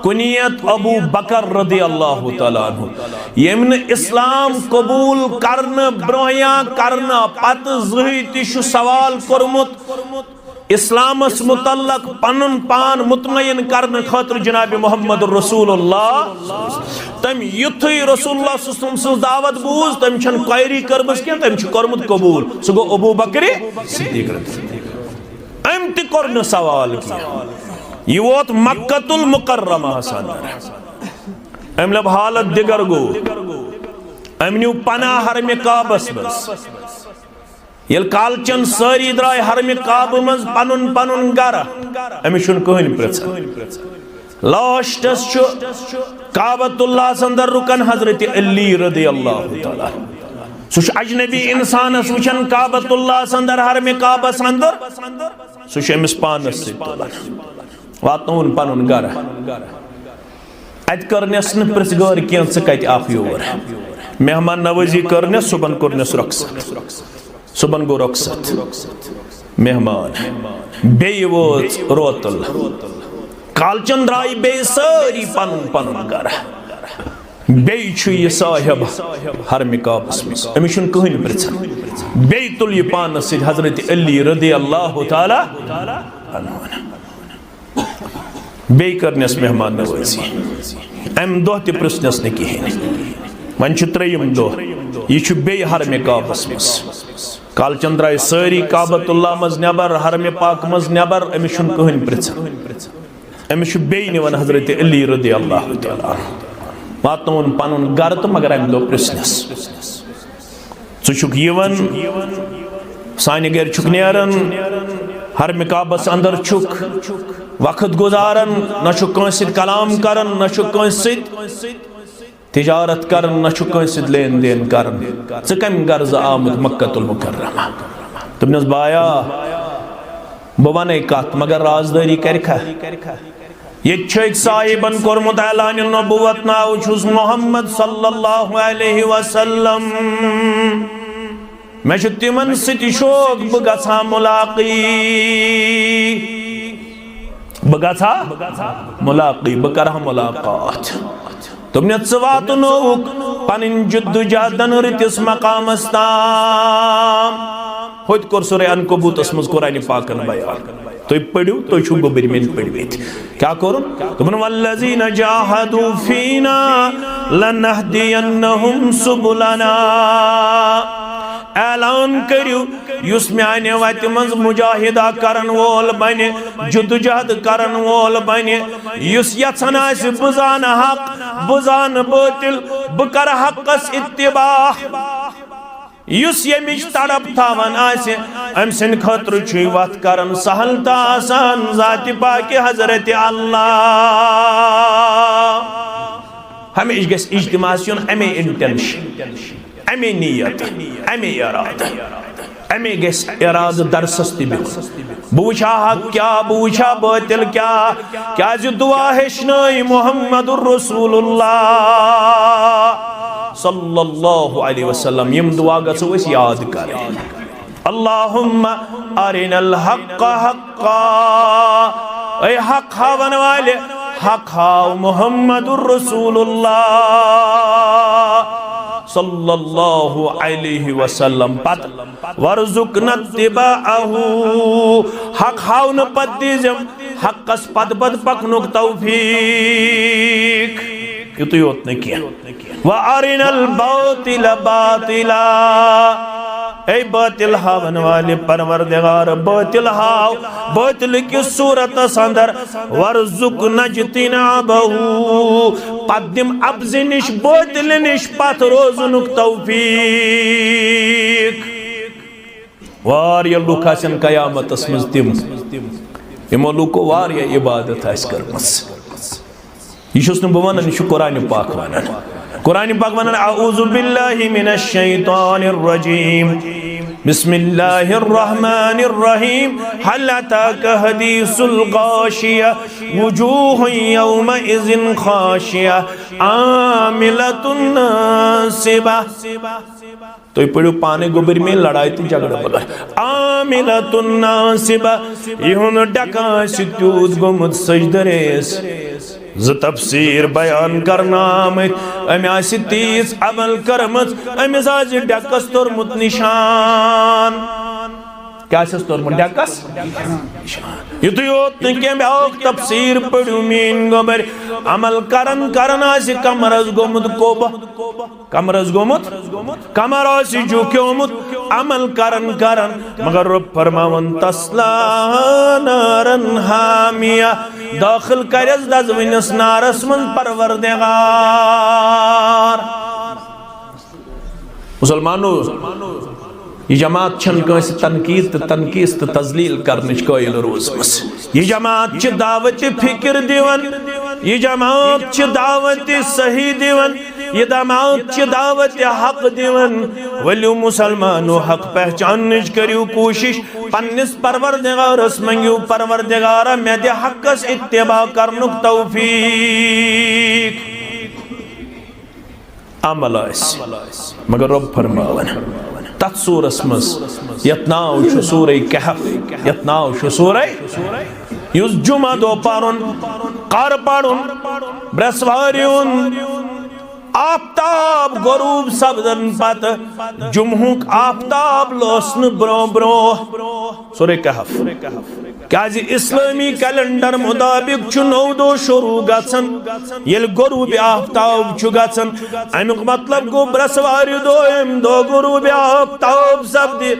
کُنیت ابو بکر رضی اللہ تعالیٰ عنہ، ییٚمۍ نہٕ اسلام قبول کرنہٕ برونٛہہ یا کرنہٕ پتہٕ زٕہٕے تہِ چھُ سوال کوٚرمُت۔ اسلامس متعلق پنُن پان مطمئن کرنہٕ خٲطرٕ جناب محمد رسول اللہ، تٔمۍ یُتھُے رسول اللہ صلی اللہ علیہ وسلم سٕنٛز دعوت بوٗز، تٔمۍ چھَنہٕ query کٔرمٕژ کینٛہہ، تٔمۍ چھُ کوٚرمُت قبول۔ سُہ گوٚو ابو بکر صدیق رضی اللہ عنہ۔ أمۍ تہِ کوٚر نہٕ سوال کینٛہہ۔ یہِ ووت مکہ المکرمہس اندر۔ أمۍ لب حالت دِگر گوٚو۔ أمۍ نیوٗ پناہ حرمِ کعبس منٛز۔ ییٚلہِ کالچن سٲری درٛاے حرمِ کعبہٕ منٛز پنُن پنُن گرٕ، أمِس چھُنہٕ کٕہٕنۍ پرٛژھان۔ لاسٹس چھُ کعبۃ اللہس اندر رُکن حضرت علی رضی اللہ تعالیٰ۔ سُہ چھُ اجنبی انسانس وٕچھان کعبۃ اللہس اندر، حرمِ کعبس اندر، سُہ چھُ أمِس پانس سۭتۍ تُلان، واتناوُن پنُن گرٕ۔ اتہِ کٔرنس نہٕ پرژھ گٲر کینٛہہ، ژٕ کتہِ آکھ یور؟ مہمان نوٲزی کٔرنس، صبحن کوٚرنس رۄخصت۔ صبحن گوٚو رۄخصت۔ مہمان۔ بیٚیہِ وٲژ روتل۔ کالچن درٛاے بیٚیہِ سٲری پنُن پنُن گرٕ۔ بیٚیہِ چھُ یہِ صاحب حرمِ کعبس منٛز۔ أمِس چھُنہٕ کٕہٕنۍ پرژھان۔ بیٚیہِ تُل یہِ پانس سۭتۍ حضرت علی رضی اللہ تعالیٰ عنہ۔ بیٚیہِ کٔرنس مہمان نوٲزی۔ امہِ دۄہ تہِ پرژھنس نہٕ کِہیٖنۍ۔ وۄنۍ چھُ ترٛیٚیِم دۄہ، یہِ چھُ بیٚیہِ حرمِ کعبس منٛز۔ کالچن درٛاے سٲری کعبۃ اللہ منٛز نٮ۪بر، حرمِ پاک منٛز نٮ۪بر، أمِس چھُنہٕ کٕہٕنۍ پرژھان۔ أمِس چھُ بیٚیہِ نِوان حضرت علی رضی اللہ تعالیٰ عنہ۔ واتنووُن پنُن گرٕ تہٕ مگر امہِ دۄہ پرژھنس۔ ژٕ چھُکھ یِوان، سانہِ گرِ چھُکھ نیران، حرمِ کعبس اندر چھُکھ وقت گُزاران، نہ چھُکھ کٲنٛسہِ سۭتۍ کلام کران، نہ چھُکھ کٲنٛسہِ سۭتۍ تجارت کران، نہ چھُکھ کٲنٛسہِ سۭتۍ لین دین کران۔ ژٕ کمہِ غرضہٕ آمُت مکہ المکرمہ؟ دوٚپنس، بایا، بہٕ ونے کتھ، مگر رازدٲری کرکھا؟ ییٚتہِ چھُ أکۍ صاحبن کوٚرمُت اعلان نبوت، ناو چھُس محمد صلی اللہ علیہ وسلم۔ مےٚ چھُ تِمن سۭتۍ شوق، بہٕ گژھٕ ہا ملاقی، بہٕ گژھٕ ہا ملاقی، بہٕ کرٕ ہا ملاقات۔ دوٚپنس، ژٕ واتنووُکھ پنٕنۍ جدوجہدن رٕتِس مقامس تام۔ ہوٚتہِ کوٚر سورہ عنکبوتس منٛز قرآن پاکن بیان۔ تُہۍ پٔرِو، تُہۍ چھِو گوٚبٕرۍ مینۍ پٔرۍمٕتۍ۔ کیٛاہ کوٚرُن؟ دوٚپُن، "والذین جاہدوا فینا لنہدینہم سبلنا۔" اعلان کٔرِو، یُس میانہِ وتہِ منٛز مجاہدہ کرن وول بنہِ، جدوجہد کرن وول بنہِ، یُس یژھان آسہِ بہٕ زانہٕ حق، بہٕ زانہٕ باطل، بہٕ کرٕ حقس اتباع، یُس ییٚمِچ تڑپ تھاوان آسہِ، أمۍ سٕنٛدِ خٲطرٕ چھُ یہِ وتھ کران سہل تہٕ آسان ذاتِ پاکِ حضرت اللہ۔ ہمیشہِ گژھِ اجتماعس یُن امے intention، امے نیت، امے ارادٕ، امے گژھِ ارادٕ درسس تہِ بِہُن۔ بہٕ وٕچھا حق کیٛاہ، بہٕ وٕچھا باطل کیٛاہ، کیٛازِ دعا ہیٚچھنٲے محمد رسول اللہ صلی اللہ علیہ وسلم۔ یِم دعا گژھو أسۍ یاد کرٕنۍ۔ اللہم ارنا الحق حقا۔ اے حق ہاون والے، حق ہاو محمد رسول اللہ صلی اللہ علیہ وسلم۔ پتہٕ وارزقنا اتباعہ۔ حق ہاونہٕ پتہٕ دیٖزٮ۪م حقس پتہٕ پتہٕ پکنُک توفیق۔ یُتُے یوت نہٕ کینٛہہ۔ وارنا الباطل باطلا۔ اے باطل ہاون والے پروردگار، باطل ہاو، باطل کِس صورتس اندر، وارزقنا اجتنابہ۔ پتہٕ دِم اپزِ نِش، باطل نِش پتھ روزنُک توفیق۔ واریاہ لُکھ آسن قیامتس منٛز تِم، یِمو لُکو واریاہ عبادت آسہِ کٔرمٕژ۔ یہِ چھُس نہٕ بہٕ ونان، یہِ چھُ قرآن پاک ونان۔ قرآن پاک ونان، اعوذ باللہ من الشیطان الرجیم۔ بسم اللہ الرحمن الرحیم۔ هل اتاک حدیث الغاشیہ۔ وجوہ یومئذ خاشعہ۔ عاملۃ ناصبہ۔ تُہۍ پٔرِو پانے گوٚبٕرۍ مینۍ لڑایہِ تہٕ جھگڑٕ بغٲر۔ عاملۃ ناصبہ، یِہُنٛد ڈیکہٕ آسہِ تیوٗت گوٚمُت سجدٕ ریز۔ زٕ تفسیر بیان کرنہٕ آمٕتۍ، أمۍ آسہِ تیٖژ عمل کٔرمٕژ، أمِس آسہِ ڈیکس توٚرمُت نشان۔ کیٛاہ آسٮ۪س توٚرمُت ڈیکس؟ نشان۔ یُتُے یوت نہٕ کینٛہہ، بیٛاکھ تفسیر پٔرِو میٲنۍ گوٚبٕرۍ، عمل کران کران آسہِ کمرس گوٚمُت کوبہ۔ کمرس گوٚمُت، کمر آسہِ جُکیومُت، عمل کران کران، مگر رۄب فرماوان، "تصلیٰ ناراً حامیہ"، دٲخل کرٮ۪س دزوٕنِس نارس منٛز پروردگار۔ مسلمانو، یہِ جماعت چھنہٕ کٲنٛسہِ تنقید تہٕ تنقیٖص تہٕ تذلیل کرنٕچ قٲیِل روٗزمٕژ۔ یہِ جماعت چھِ دعوتِ فکر دِوان، یہِ جماعت چھِ دعوتِ صحیح دِوان، یہِ جماعت چھِ دعوتِ حق دِوان۔ ؤلِو مسلمانو، حق پہچاننٕچ کٔرِو کوٗشِش، پننِس پروردگارس منٛگِو، "پروردگارا، مےٚ دِ حقس اتباع کرنُک توفیق۔" عمل آسہِ۔ مگر رۄب فرماوان تتھ سورس منٛز، یتھ ناو چھُ سورہ کہف، یتھ ناو چھُ سورہ، یُس جمعہ دۄہ پرُن، کر پرُن، برٛٮ۪سوارِ ہُنٛد آفتاب غروب سپدن پتہٕ، جمعہُک آفتاب لوسنہٕ برونٛہہ برونٛہہ۔ سورہ کہف۔ کیازِ اسلٲمی کیلنڈر مطابق چھُ نوٚو دۄہ شروع گژھان، ییٚلہِ غروب آفتاب چھُ گژھان۔ امیُک مطلب گوٚو برٛٮ۪سوارِ دۄہ، امہِ دۄہ غروب آفتاب سپدِ،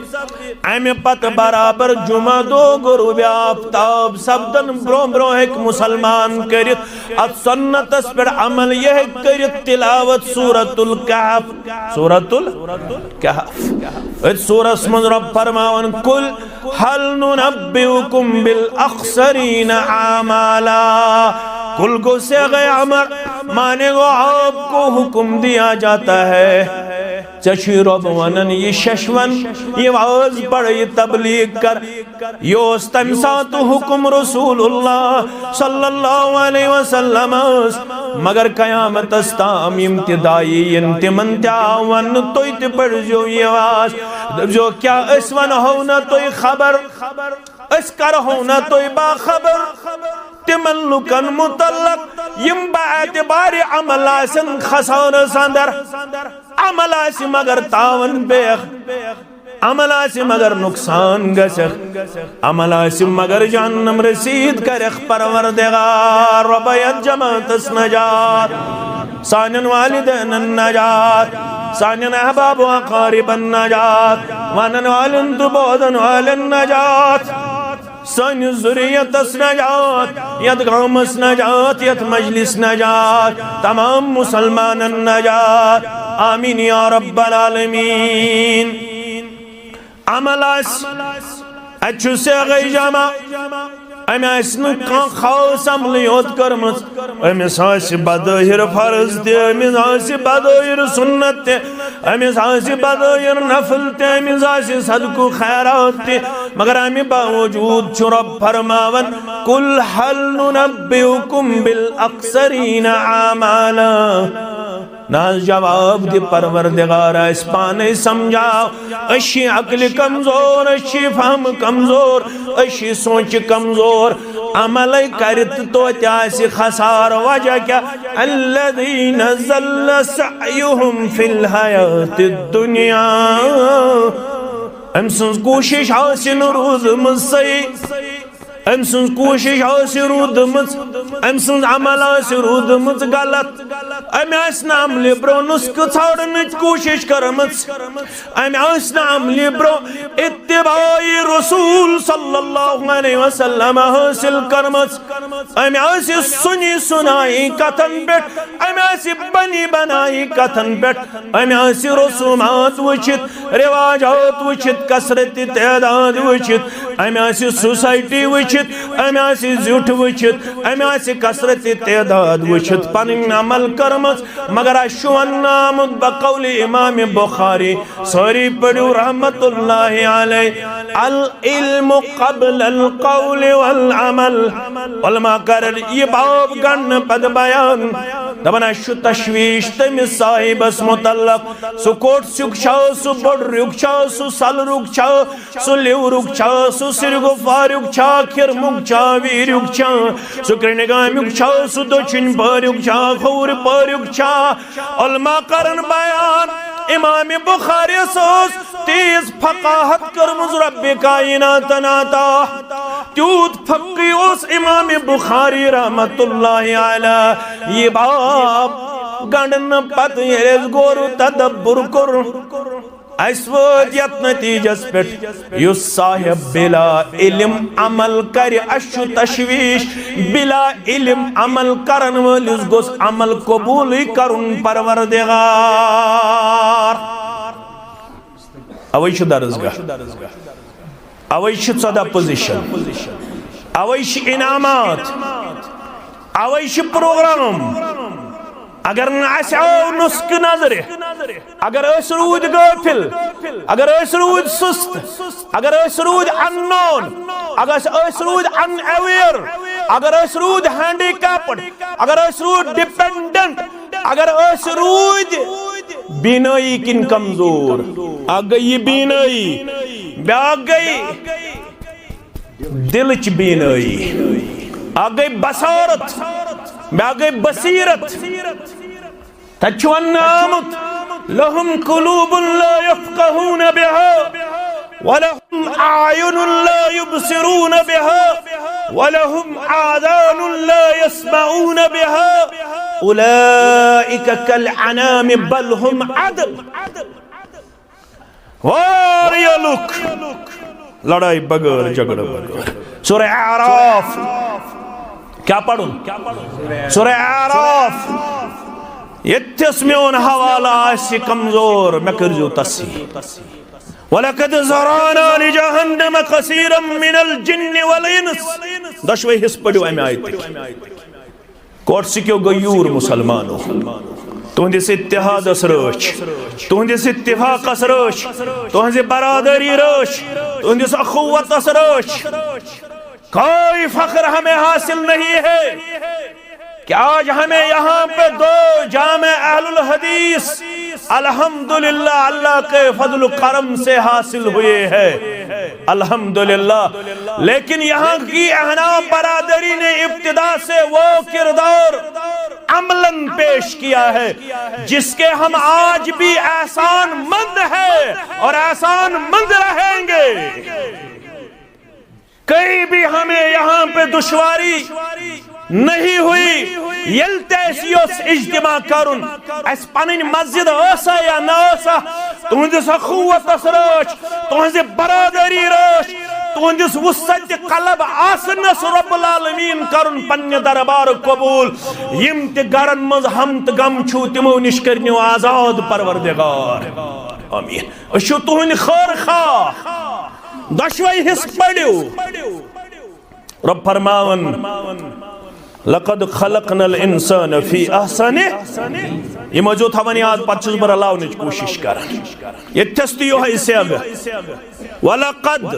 امہِ پتہٕ برابر جمعہ دۄہ غروب آفتاب سپدن برونٛہہ برونٛہہ ہیٚکہِ مسلمان کٔرِتھ اتھ سنتس پٮ۪ٹھ عمل، یہِ ہیٚکہِ کٔرِتھ تلاوت سورۃ الکہف۔ سورۃ الکہف۔ أتھۍ سورس منٛز رۄب فرماوان، "قل هل ننبئكم بالأخسرين أعمالا۔" قل گو صیغہ امر، معنی گو آپ کو حکم دیا جاتا ہے۔ ژےٚ چھُے رۄب ونان، یہِ ششوَن، یہِ واز پَر، یہِ تبلیغ کر۔ یہِ اوس تَمہِ ساتہٕ حُکُم رسول اللہ صلی اللہ علیہ وسلمس۔ مگر قیامتس تام یِم تہِ داعی یِن، تِمن تہِ آو وننہٕ، تُہۍ تہِ پٔرزیو یہِ واز۔ دٔپزیو، کیٛاہ أسۍ ونہو نہ تُہۍ خبر؟ أسۍ کرہو نہ تُہۍ باخبر تِمن لُکن متعلق، یِم باعتبارِ عمل آسن خسارس اندر۔ عمل آسہِ مگر تاوان پیٚیَکھ، عمل آسہِ مگر نقصان گژھٮ۪کھ، عمل آسہِ مگر جہنم رسید کرٮ۪کھ۔ پروردگار رۄبا، یتھ جماعتس نجات، سانٮ۪ن والدینن نجات، سانٮ۪ن احباب و اقاربن نجات، ونن والٮ۪ن تہٕ بوزن والٮ۪ن نجات، سٲنِس ذُریتس نجات، یتھ گامس نجات، یتھ مجلس نجات، تمام مسلمانن نجات۔ آمین یا رب العالمین۔ عمل آسہِ، اتہِ چھُ صیغہ جمع، أمۍ آسہِ نہٕ کانٛہہ خاص عملٕے یوت کٔرمٕژ، أمِس آسہِ بظٲہِر فرض تہِ، أمِس آسہِ بظٲہِر سُنت تہِ، أمِس آسہِ بظٲہِر نفل تہِ، أمِس آسہِ صدقہٕ خیرات تہِ، مگر اَمہِ باوجوٗد چھُ رۄب فرماوان، "قل هل ننبئكم بالأخسرين أعمالا؟" نہ حظ، جواب دِ پروردگار، اَسہِ پانے سمجھاو۔ أسۍ چھِ عقلہِ کمزور، أسۍ چھِ فہمہٕ کمزور، أسۍ چھِ سونچہِ کمزور۔ عملے کرِ تہٕ توتہِ آسہِ خسارٕ۔ وجہ کیٛاہ؟ الذين ضل سعيهم في الحياة الدنيا۔ أمۍ سٕنٛز کوٗشِش آسہِ نہٕ روٗزمٕژ صحیح۔ أمۍ سٕنٛز کوٗشِش آسہِ روٗدمٕژ، أمۍ سٕنٛز عمل آسہِ روٗدمٕژ غلط، أمۍ آسہِ نہٕ عملہِ برٛونٛہہ نُسخہٕ ژھانٛڈنٕچ کوٗشِش کٔرمٕژ، أمۍ آسہِ نہٕ عملہِ برٛونٛہہ اتباع رسول صلی اللہ علیہ وسلم حٲصِل کٔرمٕژ، أمۍ آسہِ سُنی سُنائی کتھن پٮ۪ٹھ، أمۍ آسہِ بنی بنائی کتھن پٮ۪ٹھ، أمۍ آسہِ رسومات وٕچھِتھ، رواجات وٕچھِتھ، کثرت تعداد وٕچھِتھ، أمۍ آسہِ سوسائٹی وٕچھِتھ، أمۍ آسہِ زیُٹھ وٕچھِتھ، أمۍ آسہِ کثرت تعداد وٕچھِتھ پنٕنۍ عمل کٔرمٕژ۔ مگر اَسہِ چھُ وننہٕ آمُت بقول امام بخاری، سٲری پٔرِو رحمت اللہ علیہ، العلم قبل القول والعمل۔ علماء کرن یہِ باب گنڈنہٕ پتہٕ بیان، دپان اَسہِ چھُ تشویش تٔمِس صاحبس متعلق۔ سُہ کوٚٹ سیُک چھا، سُہ بۄڈریُک چھا، سُہ سلرُک چھا، سُہ لیورُک چھا، سُہ سِرگُفاریُک چھا، کھِرمُک چھا، ویٖریُک چھا، سُہ کرٛنٛڈگامیُک چھا، سُہ دٔچھِنۍ پٲریُک چھا، کھوورِ پٲریُک چھا۔ علماء کرن بیان، امام بخاری یس ٲس تیز فقاہت کٔرمٕژ رب کائناتن عطا۔ تیوٗت فقی اوس امام بخاری رحمت اللہ علیہ۔ یہِ باب گنڈنہٕ پتہٕ ییٚلہِ اَسہِ غور و تدبر کوٚر، اَسہِ وٲتۍ یتھ نتیجس پٮ۪ٹھ، یُس صاحب بلا علم عمل کرِ، اَسہِ چھُ تشویش، بلا علم عمل کرن وٲلِس گوٚژھ عمل قبوٗلٕے کرُن پروردگار۔ اوے چھُ درسگاہ، اوے چھِ ژۄداہ پوزیشن، اوے چھِ انعامات، اوے چھِ پروگرام۔ اگر نہٕ اَسہِ آو نُسخہٕ نظرِ، اگر أسۍ روٗدۍ غٲفِل، اگر أسۍ روٗدۍ سُست، اگر أسۍ روٗدۍ unknown، اگر أسۍ روٗدۍ unaware، اگر أسۍ روٗدۍ handicapped، اگر أسۍ روٗدۍ dependent، اگر أسۍ روٗدۍ بینٲیی کِنۍ کمزور، اکھ گٔے یہِ بینٲیی، بیٛاکھ گٔے دلٕچ بینٲیی، اکھ گٔے بصارت، بیٛاکھ گٔے بصیرت۔ تتہِ چھُ وننہٕ آمُت، "لهم قلوب لا يفقهون بها، ولهم أعين لا يبصرون بها، ولهم آذان لا يسمعون بها، أولئك كالأنعام بل هم أضل۔" واریاہ لُکھ لڑایہِ بغٲر، جھگڑٕ بغٲر۔ سورہ اعراف۔ کیٛاہ پرُن؟ سورہ اعراف۔ ییٚتھس میون حوالہٕ آسہِ کمزور، مےٚ کٔرزیو تصحیح۔ وَلَقَدْ ذَرَأْنَا لِجَهَنَّمَ كَثِيرًا مِنَ الْجِنِّ وَالْإِنْسِ۔ دۄشوے حصہٕ پٔرِو اَمہِ آیتٕکۍ۔ کوٹسِکیو گٔے یوٗر مُسلمانو۔ تُہنٛدِس اتحادس رٲچھ، تُہنٛدِس اتفاقس رٲچھ، تُہنٛزِ برادری رٲچھ، تُہنٛدِس اخوتس رٲچھ۔ کوئی فخر ہمیں حاصل نہیں ہے کہ آج ہمیں یہاں پہ دو جامع اہل الحدیث الحمدللہ اللہ کے فضل و کرم سے حاصل ہوئے ہیں، الحمدللہ۔ لیکن یہاں کی احناف برادری نے ابتدا سے وہ کردار عملاً پیش کیا ہے، جس کے ہم آج بھی احسان مند ہیں اور احسان مند رہیں گے۔ کہیں بھی ہمیں یہاں پہ دشواری نہیں ہوئی۔ ییٚلہِ تہِ اَسہِ یوٚژھ اجتماع کرُن، اَسہِ پنٕنۍ مسجد ٲسا یا نہ ٲسا، تُہنٛدِس اخوتس رٲچھ، تُہنٛزِ برادری رٲچھ، تُہنٛدِس وسعت قلب آسنس رب العالمین کرُن پننہِ دربار قبول۔ یِم تہِ گرن منٛز ہم تہٕ غم چھُو، تِمو نِش کٔرنیو آزاد پروردگار۔ آمین۔ أسۍ چھِو تُہنٛدۍ خٲر خواہ۔ دۄشوے حصہٕ پٔرِو۔ رب فرماوان، "لقد خلقنا الانسان فی احسن"، یہِ مٲنزیو تھاوان یاد، پتہٕ چھُس بہٕ رلاونٕچ کوٗشِش کران۔ ییٚتہِ تھَس تہِ یِہوٚے سیٚگ۔ "ولقد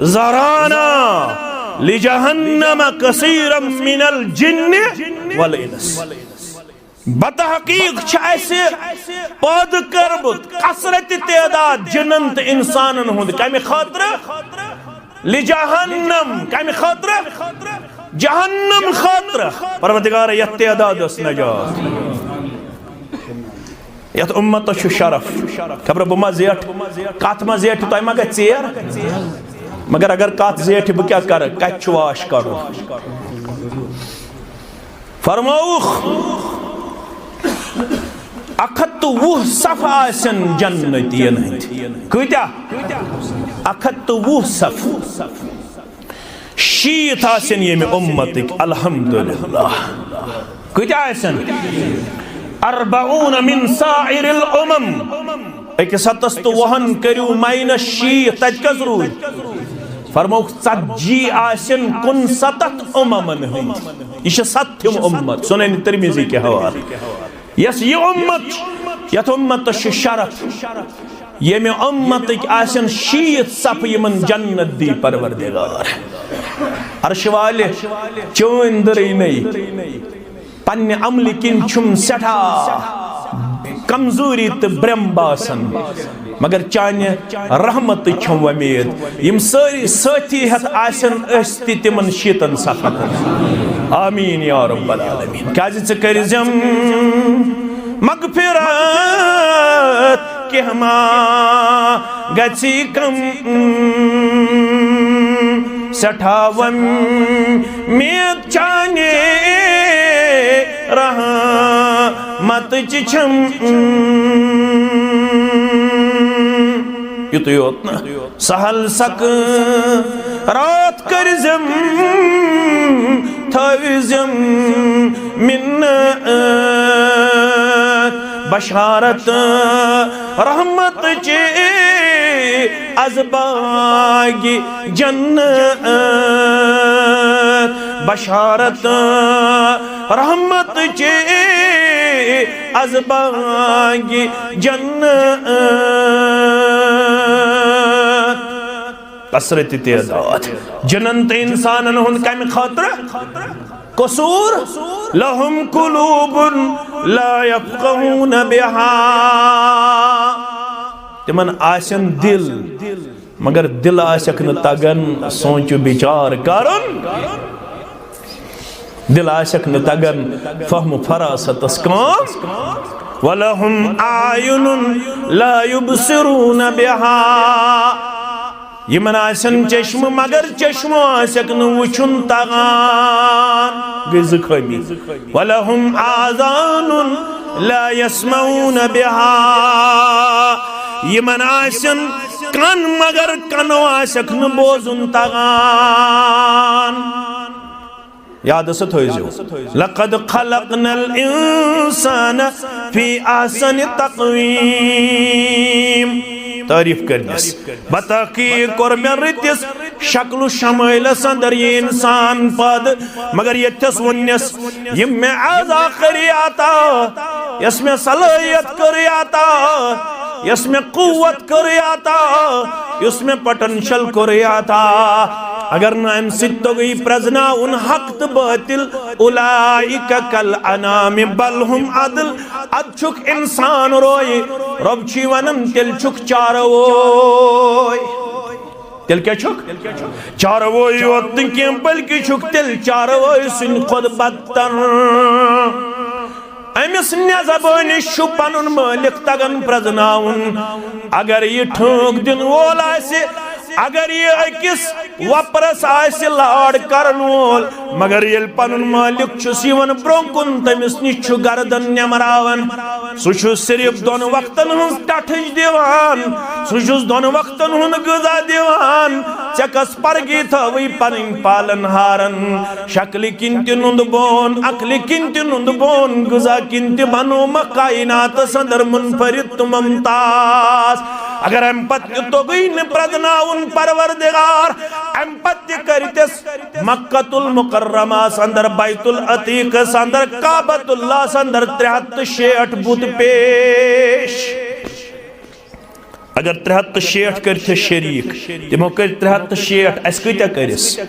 ذرانا لجہنم کثیرا من الجن والانس"۔ بتحقیق چھِ اَسہِ پٲدٕ کٔرمٕژ کثرت تعداد جِنن تہٕ اِنسانن ہُنٛد۔ کَمہِ خٲطرٕ؟ لجہنم۔ کَمہِ خٲطرٕ؟ جہنم خٲطرٕ۔ پروردگار، یَتھ تعدادس نجات، یَتھ اُمتس چھُ شرف۔ خبر بہٕ ما زیٹھ، کتھ ما زیٹھ، تۄہہِ ما گژھِ ژیر؟ مگر اگر کتھ زیٹھِ، بہٕ کیٛاہ کرٕ؟ کتہِ چھُ واش کڑُن؟ فرمووُکھ، اکھ ہتھ تہٕ وُہ صف آسن جنتین ہٕنٛدۍ۔ کۭتیاہ؟ اکھ ہتھ تہٕ وُہ صف۔ شیٖتھ آسن ییٚمہِ اُمتٕکۍ، الحمدللہ۔ کۭتیاہ آسن؟ اربعون من سائر الامم۔ أکِس ہتس تہٕ وُہن کٔرِو ماینس شیٖتھ، تتہِ کس روٗدۍ؟ فرمووُکھ، ژتجی آسن کُنستتھ اممن ہٕنٛدۍ۔ یہِ چھِ ستتھِم اُمت، سنن ترمذی کہِ حوالہٕ۔ یۄس یہِ اُمت چھِ، یتھ اُمتس چھُ شرف، ییٚمہِ اُمتٕکۍ آسن شیٖتھ صف یِمن جنت دی پروردگار۔ عرشہِ والہِ، چٲنۍ دٕرٕے نے، پننہِ عملہِ کِنۍ چھُم سٮ۪ٹھاہ کمزوری تہٕ برٛم باسان، مگر چانہِ رحمتٕچ چھم وۄمید۔ یِم سٲری سٲتھی ہٮ۪تھ آسن أسۍ تہِ تِمن شیٖتن صفن۔ آمین یا رب العالمین۔ کیازِ ژٕ کٔرزٮ۪م مغفرت، کینٛہہ ما گژھی کم، سٮ۪ٹھاہ وۄمید چانہِ رحمتٕچ چھم۔ یُتُے یوت نہٕ۔ سہل سکرات کٔرزٮ۪م، تھٲوزٮ۪م منت۔ بشارت رحمت چے از باغ جنت۔ بشارت رحمت چے از باغ جنت۔ کثرت تعداد۔ جنن تہٕ انسانن ہُنٛد کمہِ خٲطرٕ؟ قصور۔ لہم قلوب لا یفقہون بہا۔ تِمن آسن دل، مگر دل آسکھ نہٕ تگان سونچ و بچار کرُن۔ دل آسکھ نہٕ تگان فہم و فراستس کٲم۔ ولہم اعین لا یبصرون بہا۔ یِمن آسن چشمہٕ، مگر چشمہٕ آسکھ نہٕ وٕچھُن تگان۔ گٔے زٕ خٲمی۔ ولہم آذان لا یسمعون بہا۔ یِمن آسن کن، مگر کنو آسکھ نہٕ بوزُن تگان۔ یاد ہسا تھٲیزیو، لقد خلقنا الانسان فی احسن تقویم۔ تعریف کرنس، بتحقیق کوٚر مےٚ رٕتِس شکل و شمٲلس اندر یہِ انسان پٲدٕ، مگر ییٚتھس ووٚننس، یِم مےٚ اعضا کٔری عطا، یۄس مےٚ صلٲحیت کٔر عطا، یۄس مےٚ قوت کٔر عطا، یُس مےٚ پوٹینشل کوٚر عطا، اگر نہٕ امہِ سۭتۍ توٚگُے پرزناوُن حق تہٕ باطل، اولئک کالانعام بل هم اضل، ادٕ چھُکھ انسان روے۔ رۄب چھُے ونان، تیٚلہِ چھُکھ چارووے۔ تیٚلہِ کیٛاہ چھُکھ؟ چارووے یوت نہٕ کینٛہہ، بلکہِ چھُکھ تیٚلہِ چارووے سٕنٛدِ کھۄتہٕ بدتر۔ أمِس نٮ۪زبٲنِس چھُ پنُن مٲلِک تگان پرزناوُن۔ اگر یہِ ٹھٲنٛک دِنہٕ وول آسہِ، اگر یہِ أکِس وۄپرس آسہِ لاڑ کرن وول، مگر ییٚلہِ پنُن مٲلِک چھُس یِوان برٛونٛہہ کُن، تٔمِس نِش چھُ گردن نٮ۪مراوان۔ سُہ چھُ صرف دۄن وقتن ہٕنٛز ٹٹھٕج دِوان، سُہ چھُس دۄن وقتن ہُنٛد غذا دِوان۔ ژےٚ کس پرگی تھٲوٕے پنٕنۍ پالن ہارن؟ شکلہِ کِنۍ تہِ نُنٛد بون، عقلہِ کِنۍ تہِ نُنٛد بون، غذا کِنۍ تہِ بنوومکھ کائناتس اندر منفرد تہٕ ممتاز۔ اگر امہِ پتہٕ تہِ توٚگُے نہٕ پرزناوُن پروردگار، امہِ پتہٕ تہِ کٔرۍ تس مکۃ المکرمس اندر، بیت العتیقس اندر، کعبۃ اللہس اندر ترٛےٚ ہتھ تہٕ شیٹھ بُت پیش۔ اگر ترٛےٚ ہتھ تہٕ شیٹھ کٔرۍ تھے شریٖک، تِمو کٔرۍ ترٛےٚ ہتھ تہٕ شیٹھ، اَسہِ کۭتیٛاہ کٔرِس؟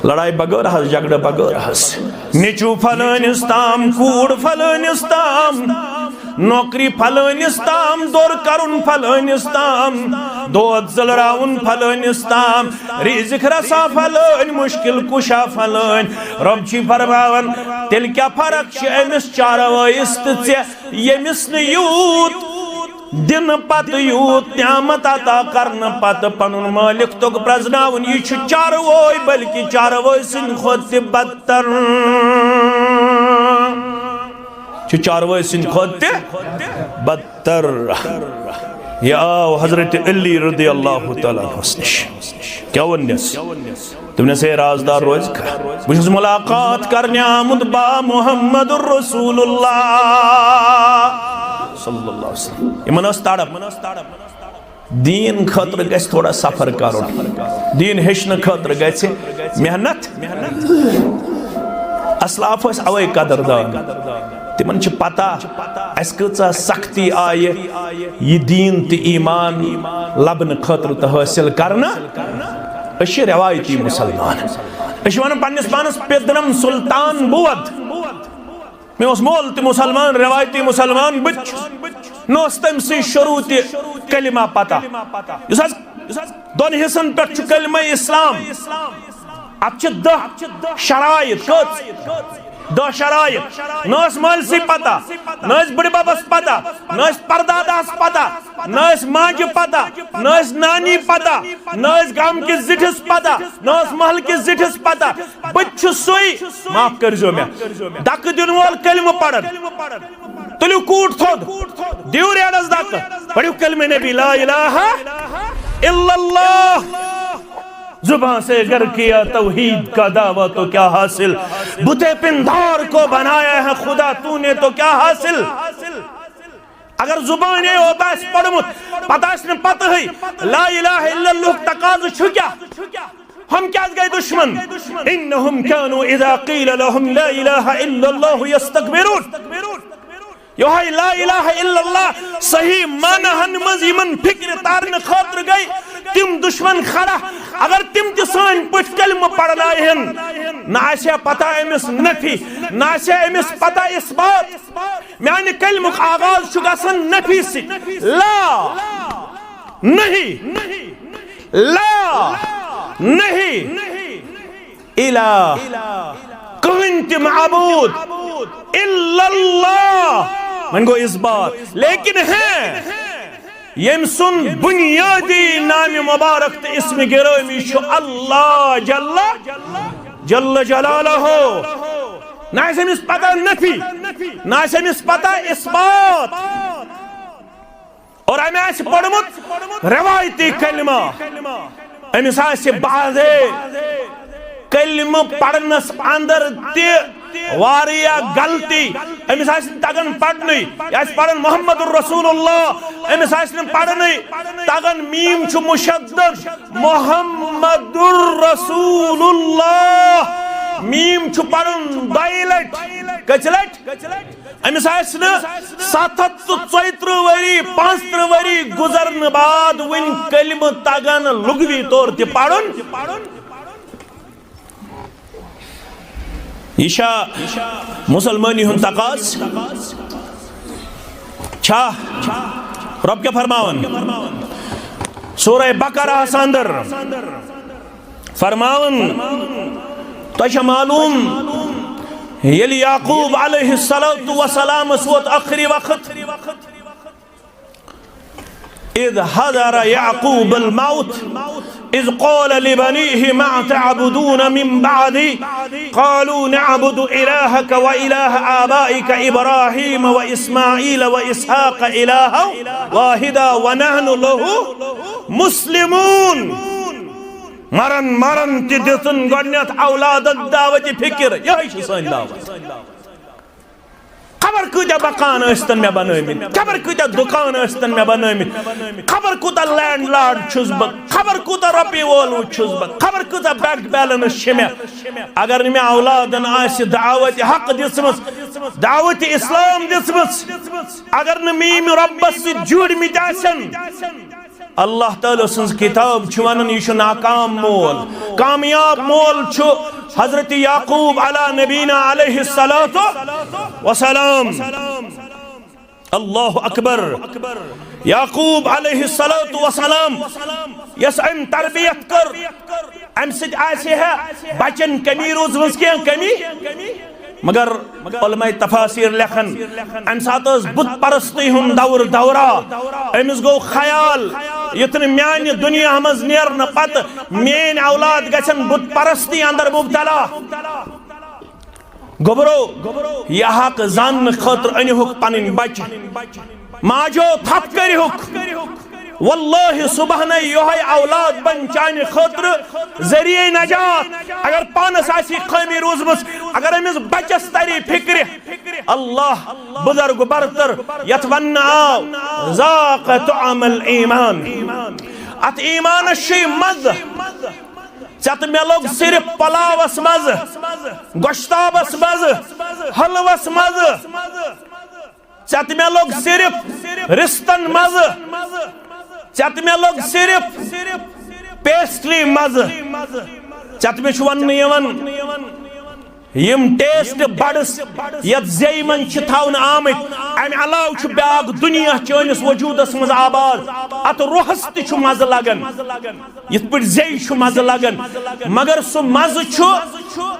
لڑایہِ بغٲر حظ، جھگڑٕ بغٲر حظ۔ نیٚچوٗ فلٲنِس تام، کوٗر فلٲنِس تام، نوکری فلٲنِس تام، دوٚر کرُن فلٲنِس تام، دود زٔلراوُن فلٲنِس تام، رِزِق رسا فلٲنۍ، مُشکِل کُشا فلٲنۍ۔ رۄب چھُے فرماوان، تیٚلہِ کیٛاہ فرق چھِ أمِس چاروٲیِس تہٕ ژےٚ، ییٚمِس نہٕ یوٗت دِنہٕ پتہٕ، یوٗت نعمت عطا کرنہٕ پتہٕ پنُن مٲلِک توٚگ پرزناوُن؟ یہِ چھُ چاروٲے، بلکہِ چاروٲے سٕنٛدِ کھۄتہٕ تہِ بدتر۔ چھُ چاروٲے سٕنٛدِ کھۄتہٕ تہِ بدتر۔ یہِ آو حضرت علی رضی اللہ تعالیٰ عنہس نِش۔ کیٛاہ ووٚننس؟ دوٚپنس، "ہے رازدار روزِ کھا، بہٕ چھُس ملاقات کرنہِ آمُت با محمد رسول اللہ صلی اللہ علیہ وسلم۔" یِمن ٲس تڑپ۔ دیٖن خٲطرٕ گژھِ تھوڑا سفر کرُن، دیٖن ہیٚچھنہٕ خٲطرٕ گژھِ محنت۔ اسلاف ٲسۍ اوے قدردان۔ تِمن چھِ پتہ اسہِ کۭژاہ سختی آیہِ یہِ دیٖن تہٕ ایمان لبنہٕ خٲطرٕ تہٕ حٲصِل کرنہٕ۔ أسۍ چھِ رٮ۪وایتی مُسلمان۔ أسۍ چھِ ونان پننِس پانس پیٚدرم سلطان بود۔ مےٚ اوس مول تہِ مُسلمان، رٮ۪وایتی مُسلمان، بہٕ تہِ چھُس۔ نہ اوس تٔمۍ سٕے شروٗع تہِ کلمہ پتہ۔ یُس حظ دۄن حصن پٮ۪ٹھ چھُ کلمہ اسلام۔ اتھ چھِ دہ شرائط۔ کٔژ؟ دہ شرائط۔ نہ ٲس مٲلۍ سٕے پتہ، نہ ٲس بٕڈِ ببس پتہ، نہ ٲس پرداداہس پتہ، نہ ٲس ماجہِ پتہ، نہ ٲس نانی پتہ، نہ ٲس گامہٕ کِس زِٹھِس پتہ، نہ ٲس محلہٕ کِس زِٹھِس پتہ۔ بہٕ تہِ چھُس سُے، معاف کٔرۍزیو مےٚ، دکہٕ دِنہٕ وول کلمہٕ پران۔ تُلِو کوٗٹ تھوٚد، دِیِو ریڈس دکہٕ، پٔرِو کلمہ نبی، لا الہ الا اللہ۔ زبان سے اگر کیا توحید کا دعویٰ تو کیا حاصل؟ بت پندار کو بنایا ہے خدا تو نے تو کیا حاصل؟ اگر زبانے یوت آسہِ پوٚرمُت، پتہٕ آسہِ نہٕ پتہٕے لا الہ الا اللہ تقاضہٕ چھُ کیٛاہ؟ ہم کیٛازِ گٔے دشمن؟ انہم کانوا اذا قیل لہم لا الہ الا اللہ یستکبرون۔ یۄہے لا الہ الا اللہ صحیح معناہن منٛز یِمن فکرِ تارنہٕ خٲطرٕ گٔے تِم دشمن کھڑا۔ اگر تِم تہِ سٲنۍ پٲٹھۍ کلمہٕ پرناوہن، نہ آسہِ ہا پتہ أمِس نفی، نہ آسہِ ہا أمِس پتہ اثبات۔ میانہِ کلمُک آغاز چھُ گژھان نفی سۭتۍ۔ لا، نہیں، لا، نہیں، الہ، کٕہٕنۍ تہِ معبود، الا اللہ۔ وۄنۍ گوٚو اثبات۔ لیکن ہے، ییٚمۍ سُنٛد بُنیٲدی نامِ مُبارک تہٕ اسمِ گِرٲمی چھُ اللہ جل، جل جلالہ۔ نہ آسہِ أمِس پتہ نفی، نہ آسہِ أمِس پتہ اثبات۔ اور أمۍ آسہِ پوٚرمُت روایتی کلمہ، أمِس آسہِ بعضے کلمہٕ پرنس اندر تہِ واریاہ غلطی۔ أمِس آسہِ نہٕ تگان پرنُے۔ یہِ آسہِ پران محمد رسول اللہ، أمِس آسہِ نہٕ پرنُے تگان۔ میٖم چھُ مشدد، محمد رسول اللہ۔ میٖم چھُ پرُن دۄیہِ لٹہِ۔ کٔژِ لٹہِ؟ أمِس آسہِ نہٕ ستھ ہتھ تہٕ ژۄیہِ ترٕٛہ ؤری، پانٛژھ ترٕٛہ ؤری گُزرنہٕ بعد وُنہِ کلمہٕ تگان لغوی طور تہِ پرُن۔ یہِ چھا مسلمٲنی ہُنٛد تقاضہٕ؟ چھا؟ رۄب کیٛاہ فرماوان؟ سورہ بقرہس اندر فرماوان، تۄہہِ چھا معلوم، ییٚلہِ یعقوب علیہ الصلوۃ والسلامس ووت ٲخری وقت، اذ حضر یعقوب الموت اذ قال لبنیه ما تعبدون من بعدی قالوا نعبد الہک و الہ آبائک ابراہیم و اسماعیل و اسحاق الہا واحدا و نحن لہ مسلمون۔ مرن مرن تہِ دِژٕن گۄڈٕنیتھ اولادن دعوت فکر، یہے چھِ سٲنۍ دعوت۔ خبر کۭتیاہ مکان ٲسۍتن مےٚ بنٲومٕتۍ، خبر کۭتیاہ دُکان ٲسۍتن مےٚ بنٲومٕتۍ، خبر کوٗتاہ لینڈ لارڈ چھُس بہٕ، خبر کوٗتاہ رۄپیہِ وول چھُس بہٕ، خبر کۭژاہ بینک بیلنس چھِ مےٚ، اگر نہٕ مےٚ اولادن آسہِ دعوت حق دِژمٕژ، دعوت اسلام دِژمٕژ، اگر نہٕ مےٚ ییٚمہِ رۄبس سۭتۍ جُڑمٕتۍ آسن، اللہ تعالیٰ سٕنٛز کتاب چھِ ونان، یہِ چھُ ناکام مول۔ کامیاب مول چھُ حضرت یعقوب علی نبینا علیہ الصلوۃ والسلام۔ اللہ اکبر۔ یعقوب علیہ الصلوۃ والسلام یس أمۍ تربیت کٔر، امہِ سۭتۍ آسہِ ہے بچن کمی روٗزمٕژ کینٛہہ کمی؟ مگر علماء تفاسیر لیکھن، امہِ ساتہٕ ٲس بت پرستی ہُنٛد دور دورہ۔ أمِس گوٚو خیال، یُتھ نہٕ میانہِ دُنیا منٛز نیرنہٕ پتہٕ میٲنۍ اولاد گژھن بت پرستی اندر مبتلا۔ گوٚبرو، یہِ حق زاننہٕ خٲطرٕ أنِہُکھ پنٕنۍ بچہِ۔ ماجو، تھپھ کٔرِہُکھ۔ واللہ صبح نے یہے اولاد بن چانہِ خٲطرٕ ذریعہ نجات۔ اگر پانس آسی خٲمی روٗزمٕژ، اگر أمِس بچس تری فکرِ، اللہ بزرگ برتر یتھ وننہٕ آو، ذاق طعم الایمان۔ اتھ ایمانس چھُے مزٕ۔ ژےٚ تہٕ مےٚ لوٚگ صرف پلاوس مزٕ، گۄشتابس مزٕ، حلوس مزٕ۔ ژےٚ تہٕ مےٚ لوٚگ صرف رِستن مزٕ، ژےٚ تہٕ مےٚ لوٚگ صرف پیسٹری مزٕ، ژےٚ تہٕ مےٚ چھُ وننہٕ یِوان، یِم ٹیسٹ بڈس یتھ زیٚیہِ منٛز چھِ تھاونہٕ آمٕتۍ، امہِ علاوٕ چھُ بیاکھ دُنیا چٲنِس وجوٗدس منٛز آباد، اتھ روحس تہِ چھُ مزٕ لگان۔ یِتھ پٲٹھۍ زیٚیہِ چھُ مزٕ لگان، مگر سُہ مزٕ چھُ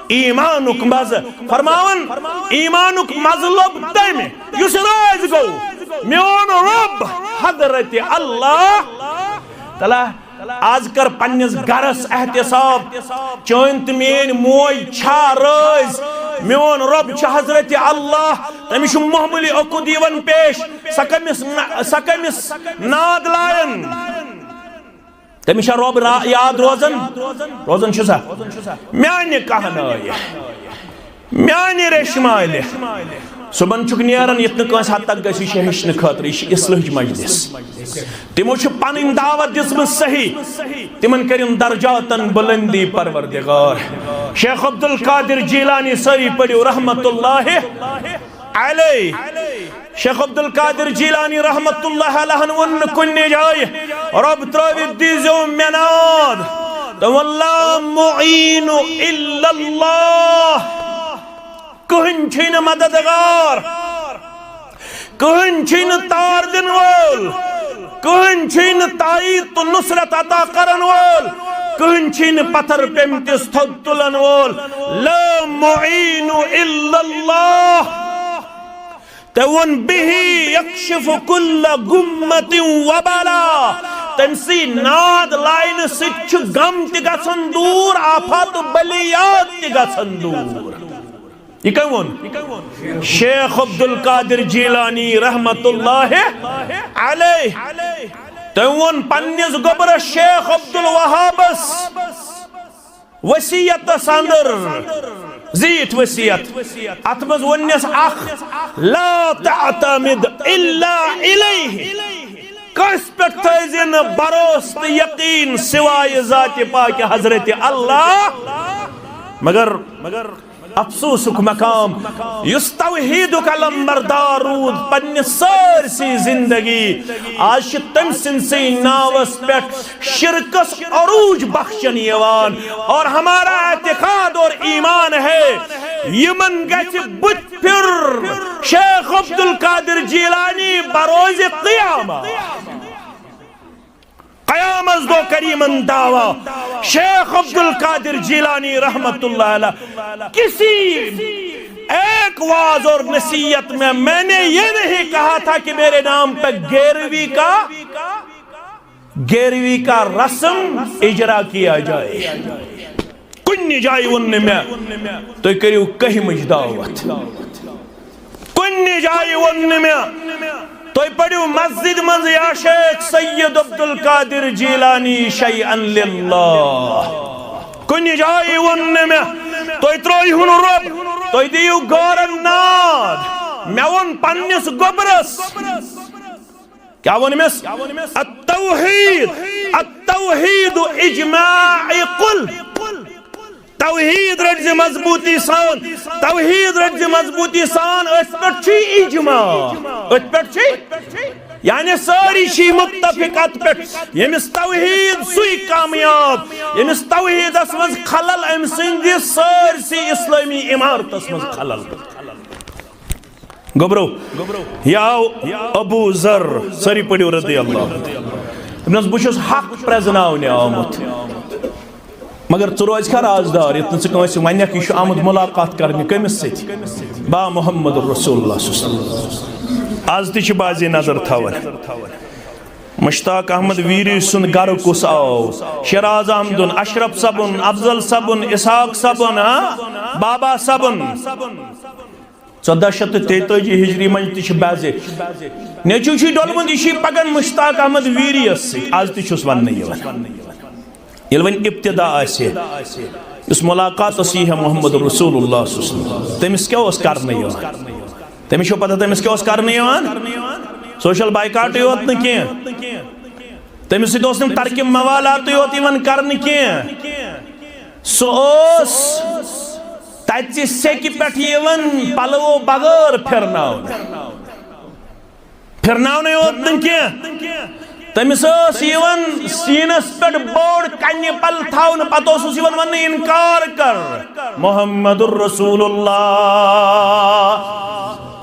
ایمانُک مزٕ۔ فرماوان، ایمانُک مزٕ لوٚب تٔمۍ، یُس رٲضۍ گوٚو، میون رۄب حضرت اللہ تعالیٰ۔ از کر پننِس گرس احتساب، چٲنۍ تہٕ میٲنۍ موج چھا رٲضۍ؟ میون رۄب چھُ حضرت اللہ، تٔمِس چھُ معموٗلی عقد یِوان پیش، سۄ کٔمِس، سۄ کٔمِس ناد لایَن؟ تٔمِس چھا رۄب را-، یاد روزان؟ روزان چھُ سا؟ میانہِ کہنٲیہِ، میانہِ ریشہٕ مالہِ۔ صُبحن چھُکھ نیران، یُتھ نہٕ کٲنٛسہِ حد تک گژھِ، یہِ چھِ ہیٚچھنہٕ خٲطرٕ، یہِ چھِ اصلٲحٕچ مجلس۔ تِمو چھِ پنٕنۍ دعوت دِژمٕژ صحیح، تِمن کٔرِن درجاتن بلندی پروردگار۔ شیخ عبدالقادر جیلانی، سٲری پٔرِو رحمت اللہ علیہ۔ شیخ عبدالقادر جیلانی رحمت اللہ علیہ ووٚن نہٕ کُنہِ جایہِ، رۄب ترٲوِتھ دیٖزیو مےٚ ناد۔ تہٕ ووٚن، "لا معین الا اللہ"، کٕہٕنۍ چھُے نہٕ مددگار، کٕہٕنۍ چھُے نہٕ تار دِنہٕ وول، کٕہٕنۍ چھُے نہٕ تایید تہٕ نصرت عطا کرن وول، کٕہٕنۍ چھُے نہٕ پتھر پیمتِس تھوٚد تُلن وول۔ لا معین الا اللہ۔ تٔمۍ ووٚن، "بِہِ یَکشِفُ کُلَّ غُمَّةٍ وَبَلَا"۔ تٔمۍ سٕے ناد لاینہٕ سۭتۍ چھُ غم تہِ گژھان دوٗر، آفات و بلیات تہِ گژھان دوٗر۔ یہِ کٔمۍ ووٚن؟ شیخ عبدالقادر جیلانی رحمت اللہ علیہ۔ تٔمۍ ووٚن پننِس گوٚبرس شیخ عبدالوہابس وصیتس اندر، زیٖٹھ وصیت۔ اتھ منٛز ووٚننس اکھ، "لا تعتمد الا الیہ"، کٲنٛسہِ پٮ۪ٹھ تھٲیزِ نہٕ بھروسہٕ تہٕ یقین سوائے ذاتِ پاکِ حضرت اللہ۔ مگر، مگر افسوسُک مقام، یُس توحیٖدُک علمبردار روٗد پننہِ سٲرسٕے زندگی، آز چھِ تٔمۍ سٕنٛدسٕے ناوس پٮ۪ٹھ شرکس عروج بخشن یِوان۔ اور ہمارا اعتقاد اور ایمان ہے، یِمن گژھِ بُتھِ پھِر شیخ عبدالقادر جیلانی بروز قیامہ۔ قیامت دۄہ کریمن دعویٰ، شیخ عبدالقادر جیلانی رحمت اللہ علیہ، کسی ایک وعظ اور نصیحت میں میں نے یہ نہیں کہا تھا کہ میرے نام پہ گیارہویں کا، گیارہویں کا رسم اجرا کیا جائے۔ کُنہِ جایہِ ووٚن نہٕ مےٚ، تُہۍ کٔرِو کٔہمٕچ دعوت۔ کُنہِ جایہِ ووٚن نہٕ مےٚ، تُہۍ پٔرِو مسجد منٛز یا شیخ سید عبدالقادر جیلانی شیئا للہ۔ کُنہِ جایہِ ووٚن نہٕ مےٚ، تُہۍ ترٲیہُن رۄب، تُہۍ دِیِو غٲرن ناد۔ مےٚ ووٚن پننِس گوٚبرس، کیا ووٚن أمِس؟ التوحید، التوحید اجماع کل۔ توحید رٔٹۍ زِ مضبوٗطی سان، توحید رٔٹۍ زِ مضبوٗطی سان، أتھۍ پٮ۪ٹھ چھُ اجماع، أتھۍ پٮ۪ٹھ چھُ، یعنی سٲری چھِ متفق اتھ پٮ۪ٹھ، ییٚمِس توحید سُے کامیاب، ییٚمِس توحیدس منٛز خلل، أمۍ سٕنٛدِ سٲرسٕے اسلٲمی عمارتس منٛز خلل۔ گوٚبرو، یہِ آو ابو ذر، سٲری پٔرِو رضی اللہ۔ دوٚپنَس، "بہٕ چھُس حق پرٛزناونہِ آمُت، مگر ژٕ روزِ کھا رازدار، یُتھ نہٕ ژٕ کٲنٛسہِ وَنَکھ، یہِ چھُ آمُت مُلاقات کرنہِ کٔمِس سۭتۍ؟ با محمد رسول اللہ صلی اللہ علیہ وسلم۔" آز تہِ چھِ بعضی نظر تھاوان۔ مشتاق احمد ویری سُنٛد گرٕ کُس آو؟ شیراز احمدُن، اشرف صٲبُن، افضل صٲبُن، اسحاق صٲبُن، ہاں؟ بابا صٲبُن۔ ژۄداہ شیٚتھ تہٕ تیتٲجی ہجری منٛز تہِ چھِ بعضے۔ نیٚچوٗ چھُے ڈوٚلمُت، یہِ چھُے پکان مشتاق احمد ویریَس سۭتۍ۔ آز تہِ چھُس وننہٕ یِوان۔ ییٚلہِ وۄنۍ ابتدا آسہِ، یُس ملاقات ٲس، یی ہے محمد رسول اللہ صلی اللہ علیہ وسلم، تٔمِس کیٛاہ اوس کرنہٕ یِوان؟ تٔمِس چھو پتہ تٔمِس کیٛاہ اوس کرنہٕ یِوان؟ سوشل بائیکاٹٕے یوت نہٕ کینٛہہ، تٔمِس سۭتۍ اوس نہٕ ترکِ موالاتٕے یوت یِوان کرنہٕ کینٛہہ۔ سُہ اوس تَتہِ سیٚکہِ پٮ۪ٹھ یِوان پلوو بغٲر پھِرناونہٕ۔ پھِرناونَے یوت نہٕ کینٛہہ، تٔمِس ٲس یِوان سیٖنَس پٮ۪ٹھ بوٚڑ کَنہِ پَل تھاونہٕ، پَتہٕ اوسُس یِوان وَننہٕ، "اِنکار کر، محمد رسول اللہ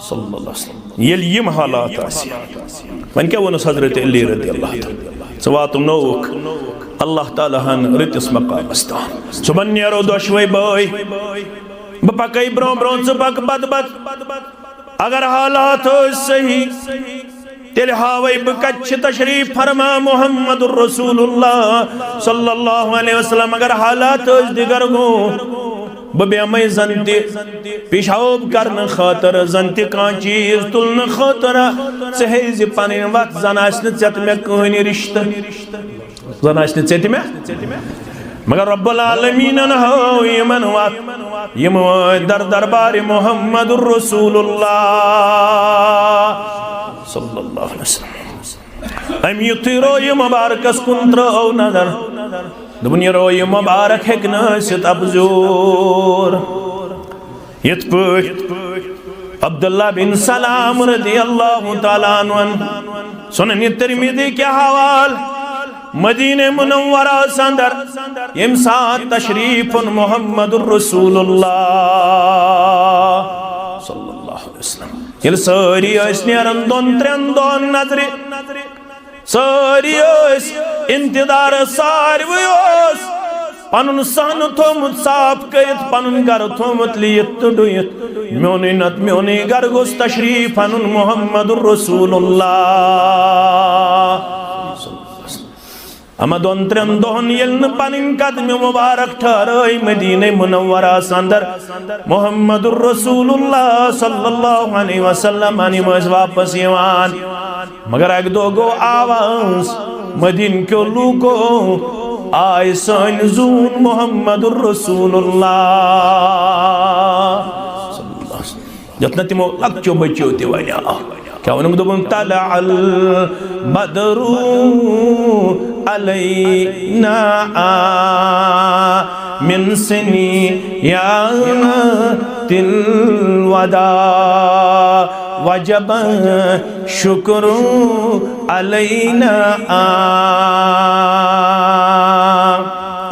صلی اللہ علیہ وسلم۔" ییٚلہِ یِم حالات آسہِ، وۄنۍ کیٛاہ ووٚنُس حضرت علی رضی اللہ تعالیٰ؟ ژٕ واتنووُکھ اللہ تعالیٰ ہن رٕتِس مقامس تام۔ صُبحن نیرو دۄشوے بٲے، بہٕ پکے برونٛہہ برونٛہہ، ژٕ پک پتہٕ پتہٕ۔ اگر حالات ٲسۍ صحیح، تیٚلہِ ہاوے بہٕ کتہِ چھِ تشریف فرما محمد رسول اللہ صلی اللہ علیہ وسلم۔ اگر حالات ٲسۍ دِگر، گوٚو بہٕ بیٚہمَے زَن تہِ پیشاب کرنہٕ خٲطرٕ، زَن تہِ کانٛہہ چیٖز تُلنہٕ خٲطرٕ۔ ژٕ ہیٚیہِ زِ پَنٕنۍ وَتھ، زَن آسہِ نہٕ ژےٚ تہٕ مےٚ کٕہٕنۍ رِشتہٕ، زَن آسہِ نہٕ ژےٚ تہِ مےٚ۔ مگر رب العالمیٖنَن ہٲو یِمَن وَتھ، یِم وٲتۍ در دربارِ محمد رسول اللہ صلی اللہ علیہ وسلم۔ أمۍ یُتھُے رویہِ مبارکس کُن ترٲو نظر، دوٚپُن، یہِ رویہِ مبارک ہیٚکہِ نہٕ ٲسِتھ اپزیور۔ یِتھ پٲٹھۍ عبداللہ بن سلام رضی اللہ تعالیٰ عنہ، سنن ترمذی کہِ حوالہٕ، مدینہ منورس اندر ییٚمہِ ساتہٕ تشریف اوٚن محمد رسول اللہ صلی اللہ علیہ وسلم، ییٚلہِ سٲری ٲسۍ نیران دۄن ترٛٮ۪ن دۄہن نظرِ، سٲری ٲسۍ انتظار، ساروٕے اوس پنُن صحن تھوٚومُت صاف کٔرِتھ، پنُن گرٕ تھوٚومُت لِیِتھ تہٕ ڈُیِتھ۔ میونُے نتہٕ میونُے گرٕ گوٚژھ تشریف انُن محمد رسول اللہ۔ اما دۄن ترٛٮ۪ن دۄہن ییٚلہِ نہٕ پنٕنۍ قدمہِ مبارک ٹھہرٲے مدینہ منورس اندر، محمد رسول اللہ صلی اللہ علیہ وسلم، یِم ٲسۍ واپس یِوان۔ مگر اکہِ دۄہ گوٚو آواز، مدینہ کیو لوٗکو، آے سٲنۍ زوٗن محمد رسول اللہ۔ یتھ نہٕ تِمو لۄکچو بچو تہِ ونیو۔ کیٛاہ ووٚنُکھ؟ دوٚپُن، "طلع البدر علينا من ثنيات الوداع وجب الشكر علينا.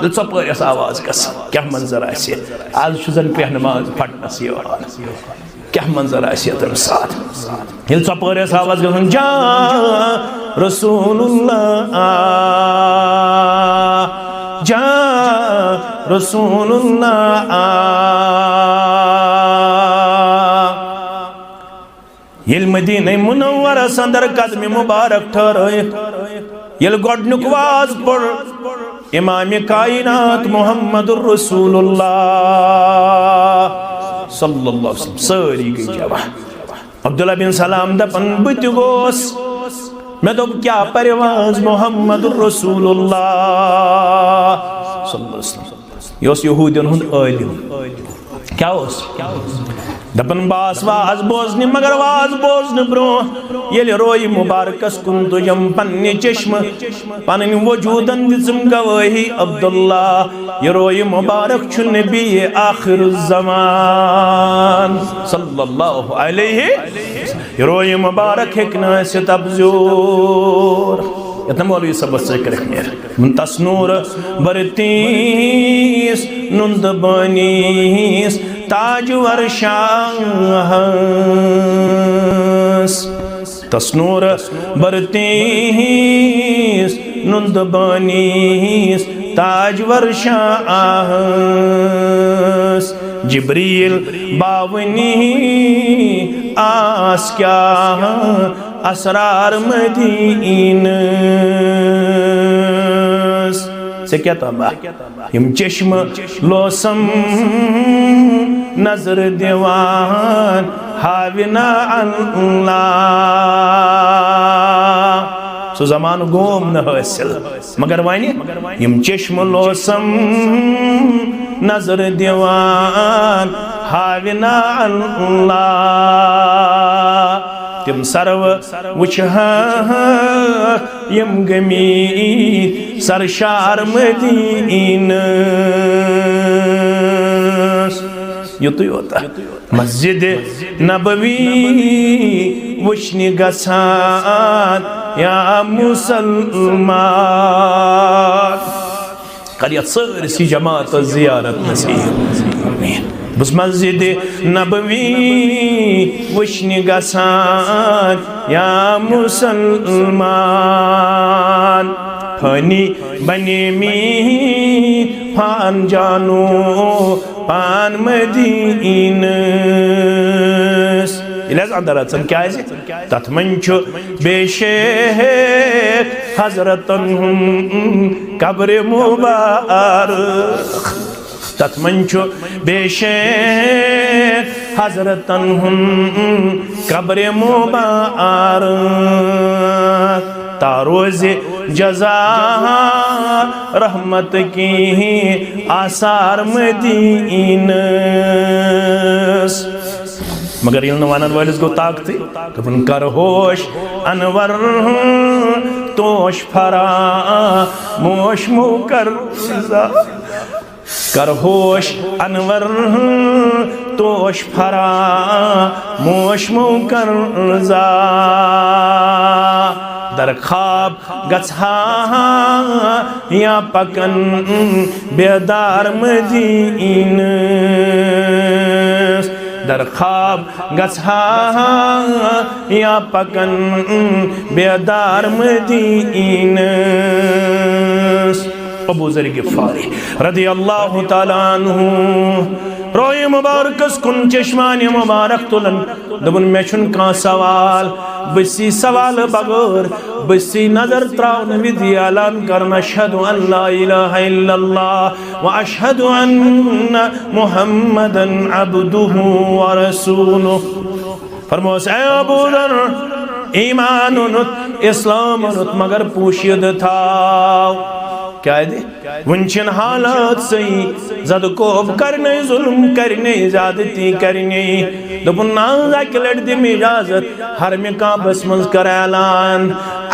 ییٚلہِ ژۄپٲرۍ ٲس آواز گژھان، کیٛاہ منظر آسہِ؟ آز چھُ زَن پرٛٮ۪تھ نماز پھٹنَس یِوان۔ کیٛاہ منظر آسہِ ہا تَمہِ ساتہٕ؟ ییٚلہِ ژۄپٲرۍ ٲس آواز گژھان، جاء رسول اللہ، جاء رسول اللہ۔ ییٚلہِ مدینہ منورس اندر قدم مبارک ٹھہرٲیِتھ، ییٚلہِ گۄڈٕنیُک واز پوٚر امام کائنات محمد رسول اللہ صلی اللہ علیہ وسلم، سٲری گٔے جمع۔ عبداللہ بن سلام دپان، بہٕ تہِ گوس۔ مےٚ دوٚپ، کیٛاہ پرواز محمد رسول اللہ صلی اللہ علیہ وسلم۔ یہِ اوس یہوٗدین ہُنٛد عٲلِم۔ کیٛاہ اوس؟ دپان، بہٕ آس واز بوزنہِ، مگر واز بوزنہٕ برونٛہہ ییٚلہِ رویہِ مبارکس کُن تُجم، پننہِ چشمہٕ، پنٕنۍ وجوٗدن دِژٕم گوٲہی، عبداللہ، یہِ رویہِ مبارک چھُ نبی آخر الزمان صلی اللہ علیہ۔ یہِ رویہِ مبارک ہیٚکہِ نہٕ ٲسِتھ ابزیور۔ یتھ نہٕ مولوی صٲبس سۭتۍ کٔرِکھ نیرٕ۔ تس نوٗر برتیس نُند بٲنیس تاجور شاہس۔ تس نوٗر برتیس نُند بٲنیس تاجور شاہس۔ جبریل باونی آس کیٛاہ اسرار مدینس۔ ژےٚ کیٛاہ تباہ؟ یِم چشمہٕ لوسم نظر دِوان ہاونا اللہ۔ سُہ زمانہٕ گوم نہٕ حٲصِل، مگر وۄنۍ یِم چشمہٕ لوسم نظر دِوان ہاونا اللہ۔ تِم سرو وٕچھِ ہا یِم گٔمٕتۍ سرشار مدینس۔ یُتُے یوت۔ مسجد نبوی وٕچھنہِ گژھان یا مسلمان۔ کر یتھ سٲرسٕے جماعتس زیارت نصیب۔ آمین۔ بس مسجد نبوی وٕچھنہِ گژھان یا مسلمان۔ فانی بنے می فان جانو پان مدینس۔ ییٚلہِ حظ اندر اژان، کیٛازِ؟ تتھ منٛز چھُ بے شک حضرتن ہُنٛد قبر مبارک۔ تتھ منٛز چھُ بے شک حضرتن ہُنٛد قبر مبارک۔ تا روزِ جزا رحمت کی آثار مدینس۔ مگر ییٚلہِ نہٕ ونن وٲلِس گوٚو طاقتٕے، دوٚپُن، کر ہوش انور توش فراموش مو کر زا۔ کر ہوش انور توش فراموش مو کر زا۔ در خواب گژھا یا پکن بیدار مدینس۔ در خواب گژھا یا پکن بیدار مدینس۔ ابو ذر غفاری رضی اللہ تعالیٰ عنہ روی مبارکس کن چشمانِ مبارک تُلان۔ دوٚپُن، مےٚ چھُنہٕ کانٛہہ سوال، بہٕ چھُس سوال بغٲر، بہٕ چھُس نظر تراونہٕ وِزِ اعلان کران، اشہد ان لا الہ الا اللہ و اشہد ان محمدا عبدہ و رسولہ۔ فرموس، اے ابو ذر، ایمان اوٚنُتھ، اسلام اوٚنُتھ، مگر پوشیدٕ تھاو۔ کیٛازِ؟ وُنہِ چھِنہٕ حالات صحیح، زد کوب کرنے، ظلم کرنے، زیادتی کرنے۔ دوٚپُن، نہ حظ، اکہِ لٹہِ دِ مےٚ اجازت، حرمِ کعبس منٛز کر اعلان۔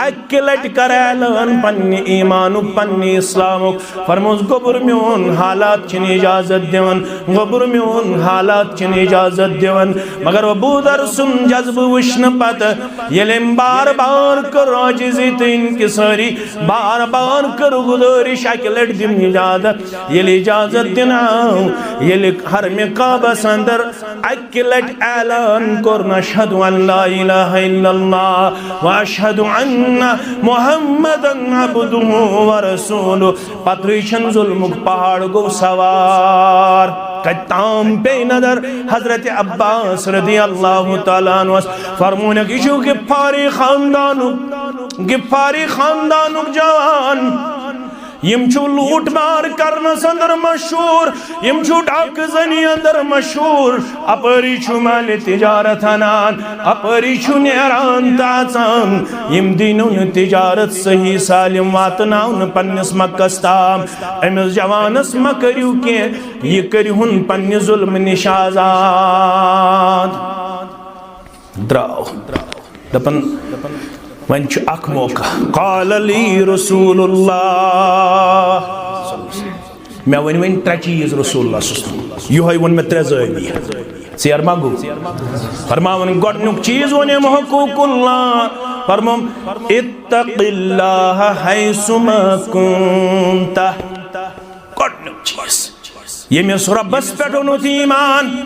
اَکہِ لَٹہِ کَر اعلان پننہِ ایٖمانُک، پننہِ اِسلامُک۔ فرموس، گوٚبُر میون حالات چھِنہٕ اِجازت دِوان، گوٚبُر میون حالات چھِنہٕ اِجازت دِوان۔ مگر ابو ذر سُنٛد جذبہٕ وٕچھنہٕ پتہٕ ییٚلہِ أمۍ بار بار کٔر عاجزی تہٕ انکسٲری، بار بار کٔر گُزٲرِش، اَکہِ لَٹہِ دِم اِجازت۔ ییٚلہِ اِجازت دِنہٕ آو، ییٚلہِ حرمِ کعبس اندر اَکہِ لَٹہِ اعلان کوٚر، نشہد ان لا الہ الا اللہ و اشہد ان محمدا عبدہ و رسولہ۔ پتہٕ چھُنہٕ ظلمُک پہاڑ گوٚو سوار۔ کتہِ تام پیٚیہِ نظر حضرت عباس رضی اللہ تعالیٰ عنہس، فرمونکھ، یہِ چھُ غفاری خاندانُک، غفاری خاندانُک جوان۔ یِم چھُ لوٗٹ مار کرنس اندر مشہوٗر، یِم چھُ ڈاکہٕ زنی اندر مشہوٗر۔ اپٲری چھُ مالِ تجارت انان، اپٲری چھُ نیران تہٕ اژان۔ یِم دیٖنو نہٕ تجارت صحیح سالم واتناونہٕ پننِس مکس تام۔ أمِس جوانس مہ کٔرِو کینٛہہ، یہِ کٔرِہُن پننہِ ظلمہٕ نِش آزاد۔ درٛاو۔ دَپان، وۄنۍ چھُ اکھ موقع۔ قال لی رسول اللہ، مےٚ ؤنۍ وۄنۍ ترٛےٚ چیٖز رسول اللہ صلی اللہ علیہ وسلم۔ یِہوٚے ووٚن مےٚ ترٛےٚ زٲویہِ۔ ژیر ما گوٚو؟ فرماوان گۄڈٕنیُک چیٖز ووٚن أمۍ حقوق اللہ۔ فرمووُم، اتق اللہ حیثما کنت۔ گۄڈٕنیُک چیٖز، ییٚمِس رۄبَس پٮ۪ٹھ اوٚنُتھ ایٖمان،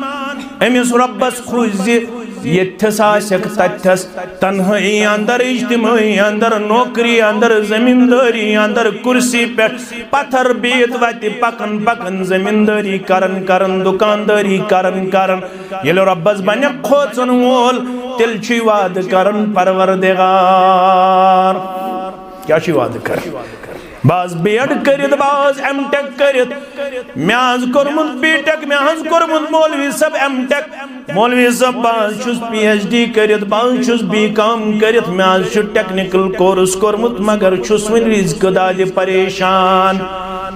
أمِس رۄبَس کھوٗژ زِ ییٚتھَس آسٮ۪کھ تَتھَس، تنہٲیی اندر، اجتمٲعی اندر، نوکری اندر، زمیٖندٲری اندر، کُرسی پٮ۪ٹھ، پتھر بِہِتھ وَتہِ پکان پکان، زمیٖندٲری کران کران، دُکاندٲری کران کران، ییٚلہِ رۄبَس بنہِ کھوژَن وول، تیٚلہِ چھُے وعدٕ کران پروردگار۔ کیٛاہ چھُے وعدٕ کران؟ بہٕ آس بی ایڈ کٔرِتھ، بہٕ آس ایم ٹیک کٔرِتھ، مےٚ آس کوٚرمُت بی ٹیک، مےٚ آس کوٚرمُت مولوی صٲب ایم ٹیک، مولوی صٲب بہٕ آس چھُس پی ایچ ڈی کٔرِتھ، بہٕ آس چھُس بی کام کٔرِتھ، مےٚ آس چھُ ٹیکنیکل کورس کوٚرمُت، مگر چھُس وُنہِ رزقہٕ دادِ پریشان۔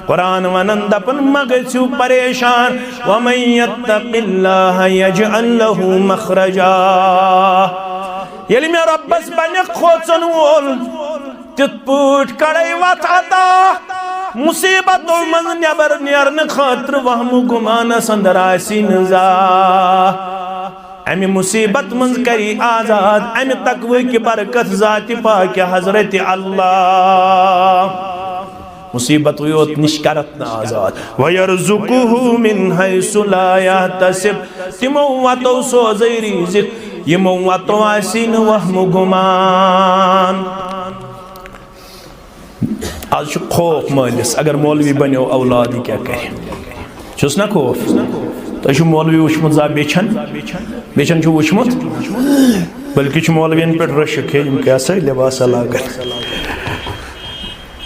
قرآن ونان دپان، مہ گژھِو پریشان، ومن یتق اللہ یجعل لہ مخرجا۔ ییٚلہِ مےٚ رۄبس بنہِ کھوژن وول، تِتھ پٲٹھۍ کڑے وتھ عطا، مصیبتو منٛز نٮ۪بر نیرنہٕ خٲطرٕ وہمہٕ گُمانس اندر آسی نہٕ زانٛہہ۔ امہِ مصیبت منٛز کری آزاد، امہِ تقوی کہِ برکت ذاتِ پاکہِ حضرت اللہ۔ مصیبت یوت نش کرت نہٕ آزاد۔ وَيَرْزُقْهُ مِنْ حَيْثُ لَا يَحْتَسِبُ۔ تِمو وتو سوزے رزق، یِمو وتو آسی نہٕ وہمہٕ گُمان۔ آز چھُ خوف مٲلِس، اگر مولوی بنیو اولاد، یہِ کیٛاہ کرِ؟ چھُس نا خوف؟ تۄہہِ چھُ مولوی وٕچھمُت زانٛہہ بیچھن؟ بیچھن چھُ وٕچھمُت؟ بلکہِ چھُ مولوین پٮ۪ٹھ رشک، ہے، یِم کیٛاہ سا لباسا لاگن۔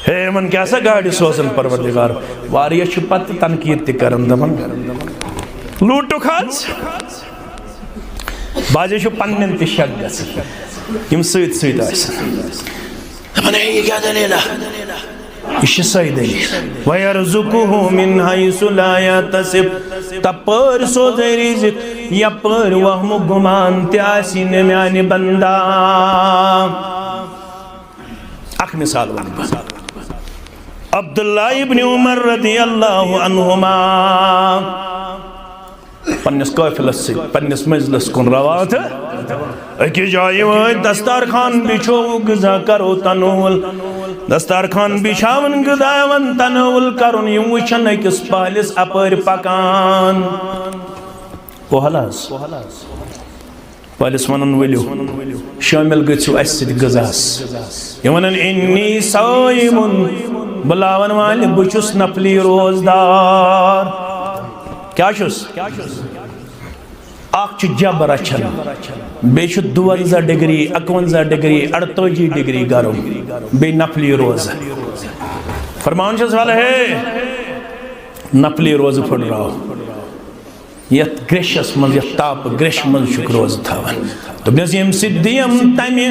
ہے، یِمن کیٛاہ سا گاڑِ سوزن پروردگار؟ واریاہ چھِ پتہٕ تنقید تہِ کران، دپان، لوٗٹُکھ حظ۔ بعضے چھُ پننٮ۪ن تہِ شک گژھان، یِم سۭتۍ سۭتۍ آسن۔ دپان، ہے، یہِ کیٛاہ دٔلیٖلہ؟ یہِ چھِ سۄے دٔلیٖل۔ وَيَرْزُقْهُ مِنْ حَيْثُ لَا يَحْتَسِبُ۔ تپٲرۍ سوزے رِزِق، یپٲرۍ وہمہٕ گُمان تہِ آسی نہٕ میانہِ بندا۔ اکھ مثال ونہٕ بہٕ۔ عبداللہ ابن عمر رضی اللہ عنہما پننِس قٲفلس سۭتۍ پننِس منزلس کُن روان تہٕ أکِس جایہِ وٲتۍ، دستارخان بِچھووُکھ، غذا کرو تناول۔ دستارخان بِچھاوان، غذا یِوان تناول کرُن، یِم وٕچھان أکِس پہلِس اپٲرۍ پکان۔ پہل حظ۔ پہلِس ونان، ؤلِو، شٲمِل گٔژھِو اسہِ سۭتۍ غذاہس۔ یہِ ونان، انی صائم، بُلاون والہِ، بہٕ چھُس نفلی روزدار۔ کیٛاہ چھُس؟ اکھ چھُ جب رچھان، بیٚیہِ چھُ دُوَنزاہ ڈگری، اَکوَنزاہ ڈگری، اَڑتٲجی ڈگری گرم، بیٚیہِ نفلی روزٕ۔ فرمان چھُس، ولہٕ ہے، نفلی روزٕ پھٕٹراو۔ یتھ گریشس منٛز، یتھ تاپہٕ گریش منٛز چھُکھ روزٕ تھاوان۔ دوٚپنس، ییٚمہِ سۭتۍ دِیم تمہِ،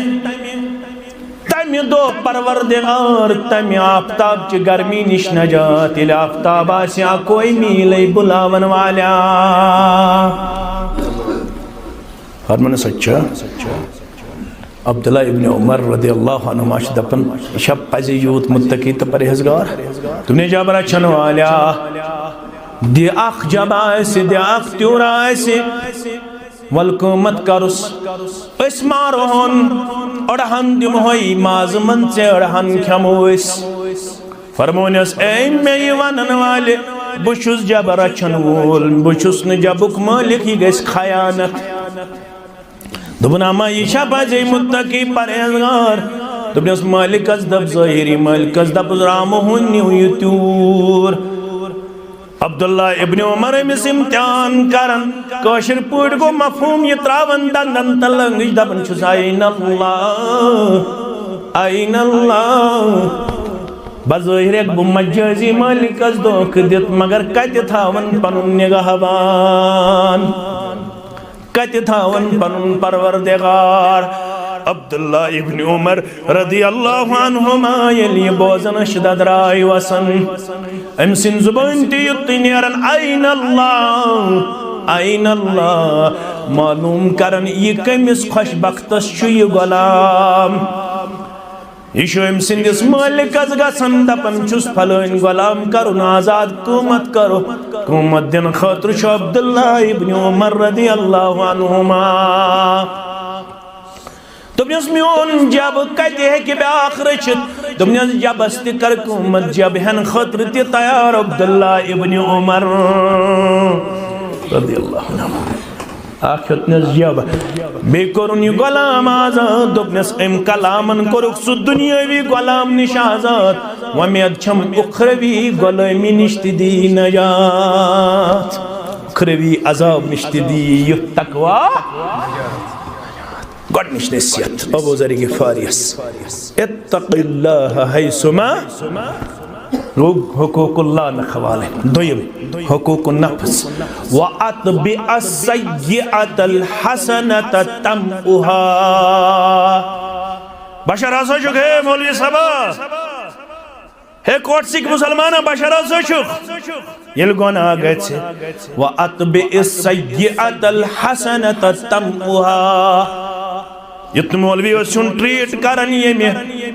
تمہِ دۄہ پروردگار تمہِ آفتاب چہِ گرمی نِش نجات، ییٚلہِ آفتاب آسہِ اکوے میٖلے بُلاون والیا۔ فرمانس، اچھا، عبداللہ ابن عمر رضی اللہ عنہما چھِ دَپان، یہِ چھا پَزِ یوٗت مُتقی تہٕ پرہیزگار؟ دوٚپنَس، جب رچھن والیا، دِ اکھ جب آسہِ، دِ اکھ تیوٗر آسہِ، وَلہٕ قۭمَتھ کَرُس، أسۍ مارہون، أڑہَن دِمہوے مازٕ منٛز ژےٚ، أڑہَن کھٮ۪مو أسۍ۔ فرمونس، اے مےٚ یہِ ونن والہِ، بہٕ چھُس جبہٕ رچھن وول، بہٕ چھُس نہٕ جبُک مٲلِک، یہِ گژھِ خیانت۔ دوٚپُن، اما یہِ چھا پزے مُتقی پرہیزگار؟ دوٚپنس، مٲلِکس دپ ظٲہری، مٲلِکس دپُس، رامہٕ ہُن نِو یہِ تیوٗر۔ عبداللہ ابن عمر أمِس امتحان کران، کٲشِر پٲٹھۍ گوٚو مفہوم یہِ تراوان دندن تہٕ لنگٕچ، دپان چھُس، "این اللہ، این اللہ۔" بظٲہِر ہیٚکہٕ بہٕ مجٲزی مٲلِکس دھوکہٕ دِتھ، مگر کتہِ تھاون پنُن نگہبان؟ کتہِ تھاون پنُن پروردگار؟ عبداللہ ابن عمر رضی اللہ عنہما ییٚلہِ یہِ بوزان چھِ، ددراے وسان۔ أمۍ سٕنٛدِ زُبٲنۍ تہِ یُتُے نیران، "این اللہ، این اللہ"۔ معلوم کران، یہِ کٔمِس خۄش بختس چھُ یہِ غلام۔ یہِ چھُ أمۍ سٕنٛدِس مٲلِکس گژھان، دپان چھُس، فلٲنۍ غلام کرُن آزاد، قۭمتھ کرو۔ قۭمتھ دِنہٕ خٲطرٕ چھُ عبداللہ ابن عمر رضی اللہ عنہما۔ دوٚپنس، میون جب کتہِ ہیٚکہِ بیٛاکھ رٔچھِتھ؟ دوٚپنس، جبس تہِ کر قۭمتھ، جب ہٮ۪نہٕ خٲطرٕ تہِ تیار عبداللہ ابن عمر رضی اللہ عنہ۔ اکھ ہیوٚتنس جب، بیٚیہِ کوٚرُن یہِ غلام آزاد۔ دوٚپنس، أمۍ کلامن کوٚرُکھ سُہ دُنیٲوی غلام نِش آزاد۔ وۄمید چھم اُخروی غلٲمی نِش تہِ دی نجات، اُخروی عذاب نِش تہِ دی یُتھ تقویٰ۔ گۄڈٕنِچ نصیحت ابو ذر غفاریس، "اتق اللہ حیثما"، گوٚو حقوق اللہ نہٕ حوالے۔ دوٚیِم، حقوق النفس، "واتبع السیئۃ الحسنۃ تمحها"۔ بشر ہسا چھُکھ، ہے مولوی صٲبہ، ہے کوٹسٕکۍ مُسلمانہ، بشر ہسا چھُکھ۔ ییٚلہِ گۄناہ گژھِ، "وَأَتْبِعِ السَّيِّئَةَ الْحَسَنَةَ تَمْحُهَا"۔ یُتھ مولوی اوس سیُن ٹریٹ کران، ییٚمہِ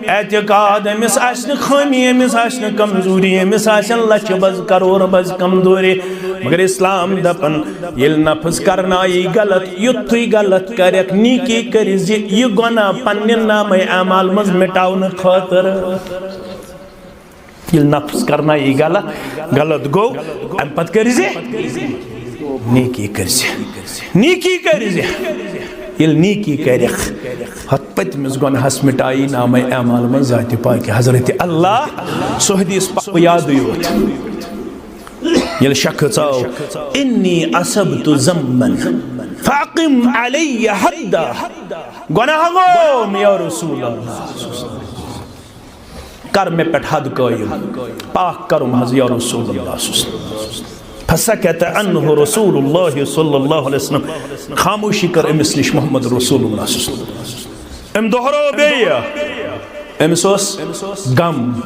اعتقاد أمِس آسہِ نہٕ خٲمی، أمِس آسہِ نہٕ کمزوری، أمِس آسن لچھِ بز کرور بز کمزوری، مگر اسلام دپان، ییٚلہِ نفس کرنایی غلط، یُتھُے غلط کرکھ، نیکی کٔرۍ زِ یہِ گۄناہ پننہِ نامہ اعمال منٛز مٹاونہٕ خٲطرٕ۔ ییٚلہِ نفس کرنایی غلط، غلط گوٚو، امہِ پتہٕ کٔرۍ زِ نیکی، کٔرۍ زِ نیکی، کٔرۍ زِ۔ ییٚلہِ نیکی کرکھ، ہتھ پٔتمِس گۄناہس مٹایی نامہ اعمال منٛز ذاتِ پاکہِ حضرت اللہ۔ سُہ حدیث پاک یادٕے یوت۔ ییٚلہِ شخص آو، "انی اصبت ذنبا فاقم علی حدا"، گۄناہ گوٚوم یا رسول اللہ۔ کر مےٚ پٮ۪ٹھ حد قٲیِم، پاک کرُم حض یا رسول اللہ صلی اللہ علیہ وسلم۔ فسکت عنہ رسول اللہ صلی اللہ علیہ وسلم، خاموشی کٔر أمِس نِش محمد رسول اللہ صلی اللہ علیہ وسلم۔ أمۍ دۄہرٲو بیٚیہِ، أمِس اوس غم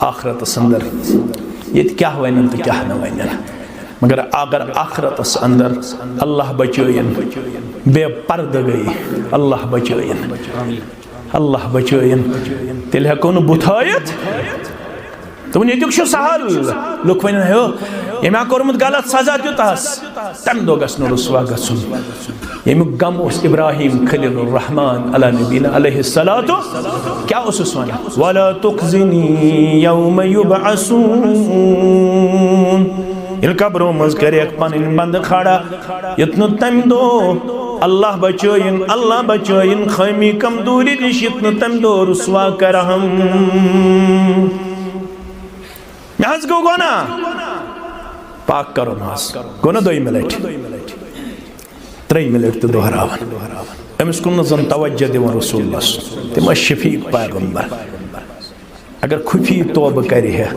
آخرتس اندر، ییٚتہِ کیٛاہ ونن تہٕ کیٛاہ نہٕ ونن، مگر اگر آخرتس اندر اللہ بچٲیِن، بے پردٕ گٔے، اللہ بچٲیِن۔ اللہ بچٲیِن، تیٚلہِ ہٮ۪کو نہٕ بُتھ ہٲیِتھ۔ دوٚپُن، ییٚتیُک چھُ سہل۔ لُکھ وَنن، ہے، ییٚمۍ ہا کوٚرمُت غلط، سزا دیُت ہس، تَمہِ دۄہ گژھِ نہٕ رُسوا گژھُن۔ ییٚمیُک غم اوس ابراہیم خلیل الرحمان علی نبینا علیہ الصلوۃ، کیٛاہ اوسُس وَنان؟ "ولا تخزنی یوم یبعثون"۔ ییٚلہِ قبرو منٛز کریکھ پنٕنۍ بندٕ کھڑا، یُتھ نہٕ تمہِ دۄہ اللہ بچٲیِن، اللہ بچٲیِن خٲمی کمزوری نِش، یُتھ نہٕ تمہِ دۄہ رسوا کرہم۔ مےٚ حظ گوٚو گۄناہ، پاک کرُن حظ۔ گوٚو نہ دوٚیمہِ لٹہِ؟ ترٛیٚیِمہِ لٹہِ تہِ دۄہراوان۔ أمِس کُن نہٕ زن توجہ دِوان رسول اللہ صلی اللہ علیہ وسلم۔ تِم ٲسۍ شفیق پیغمبر۔ اگر خفی توبہٕ کرِ ہے،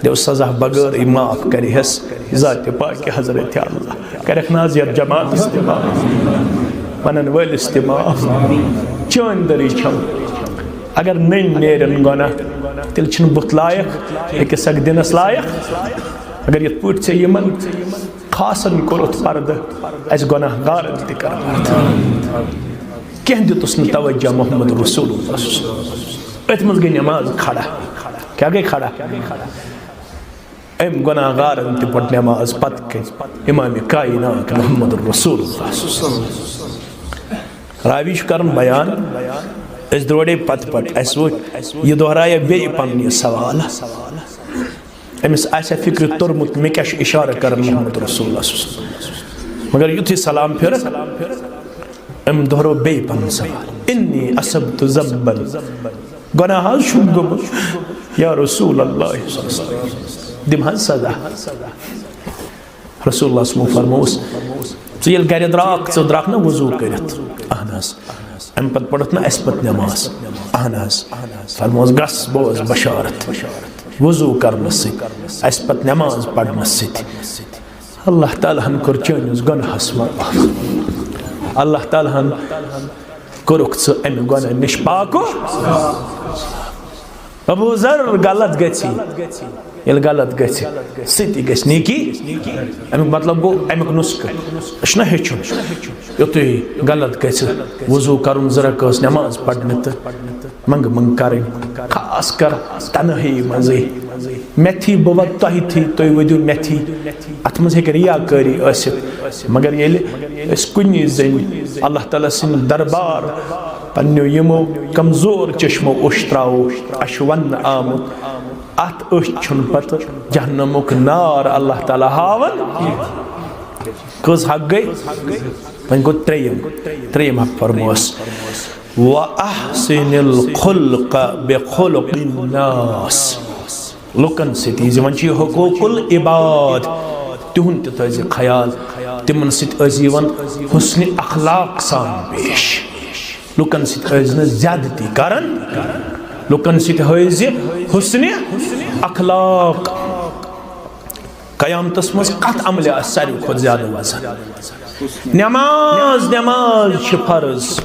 دیو سزا بغٲرٕے معاف کرِ ہس ذاتِ پاکہِ حضرت اللہ۔ کرکھ نہ حظ یتھ جماعتس تہِ معاف، ونن وٲلِس تہِ معاف۔ چٲنۍ دٔری چھم۔ اگر نٔنۍ نیرن گۄناہ، تیٚلہِ چھِنہٕ بُتھ لایق، أکِس اکھ دِنس لایق۔ اگر یتھ پٲٹھۍ ژےٚ یِمن خاصن کوٚرُتھ پردٕ، اسہِ گۄناہ گارن تہِ کر پردٕ۔ کینٛہہ دیُتُس نہٕ توجہ محمد رسول اللہ صلی اللہ علیہ وسلم۔ أتھۍ منٛز گٔے نماز کھڑا۔ کیٛاہ گٔے کھڑا؟ أمۍ گۄناہ گارن تہِ پٔر نماز پتہٕ کٔنۍ امام کائنات محمد رسول اللہ۔ راوی چھُ کران بیان، أسۍ درٛوڈے پتہٕ پتہٕ، اَسہِ وُچھ یہِ دۄہرایہ بیٚیہِ پنُن یہِ سوال۔ أمِس آسہِ ہا فکرِ توٚرمُت مےٚ کیٛاہ چھُ اشارٕ کران محمد رسول اللہ صلی اللہ علیہ وسلم۔ مگر یُتھُے سلام پھِرٕ، أمۍ دۄہرو بیٚیہِ پنُن سوال، "انی اصبت ذنبا"، گۄناہ حظ چھُم گوٚمُت، یا رسول اللہ صلی اللہ علیہ وسلم، دِم حظ سزا۔ رسول اللہ صلی اللہ علیہ وسلم فرمووُس، "ژٕ ییٚلہِ گرِ درٛاکھ، ژٕ درٛاکھ نہ وضو کٔرِتھ؟" "اہن حظ۔" "اَمہِ پتہٕ پٔرٕتھ نہ اَسہِ پتہٕ نٮ۪ماز؟" "اہن حظ۔" فرمووُس، "گژھ، بوز بشارت، وضو کرنہٕ سۭتۍ، اَسہِ پتہٕ نٮ۪ماز پرنہٕ سۭتۍ اللہ تعالیٰ ہن کوٚر چٲنِس گۄناہس معاف۔ اللہ تعالیٰ ہن کوٚرُکھ ژٕ اَمہِ گۄناہ نِش پاکو۔" ابو ذر، غلط گژھِ، ییٚلہِ غلط گژھِ، سۭتی گژھِ نیکی۔ اَمیُک مطلب گوٚو، اَمیُک نُسخہٕ، أسۍ چھِنہ ہیٚچھُن۔ یُتھُے غلط گژھِ، وضو کَرُن، زٕ رکٲژ نٮ۪ماز پَرنہِ تہٕ منٛگہٕ منٛگہٕ کَرٕنۍ، خاص کر تنہٲیی منٛزٕے۔ مےٚ تھی بہٕ وَدٕ تۄہہِ تھی، تُہۍ ؤدِو مےٚ تھی۔ اَتھ منٛز ہیٚکہِ ریا کٲری ٲسِتھ، مگر ییٚلہِ أسۍ کُنی زٔنۍ اللہ تعالیٰ سٕنٛدِ دربار پننیو یِمو کمزور چشمو اوٚش تراوو، اَسہِ چھُ وننہٕ آمُت، اَتھ أچھ چھُنہٕ پتہٕ جہنمُک نار اللہ تعالیٰ ہاوان۔ کٔژ حق گٔے؟ وۄنۍ گوٚو ترٛیٚیِم، ترٛیٚیِم حق فرموس، "وَأَحْسِنِ الْخُلْقَ بِخُلُقِ النَّاسِ۔" لُکن سۭتۍ یہِ زِ وۄنۍ چھِ یہِ حقوق العباد، تِہُنٛد تہِ تھٲیزِ خیال، تِمن سۭتۍ ٲسۍ یِوان حسنِ اخلاق سان پیش۔ لُکن سۭتۍ ٲسۍ نہٕ زیادتی کران، لُکن سۭتۍ ہٲیزِ حسنِ اخلاق۔ قیامتس منٛز کتھ عملہِ آسہِ ساروی کھۄتہٕ زیادٕ وزن؟ نماز، نماز چھِ فرض۔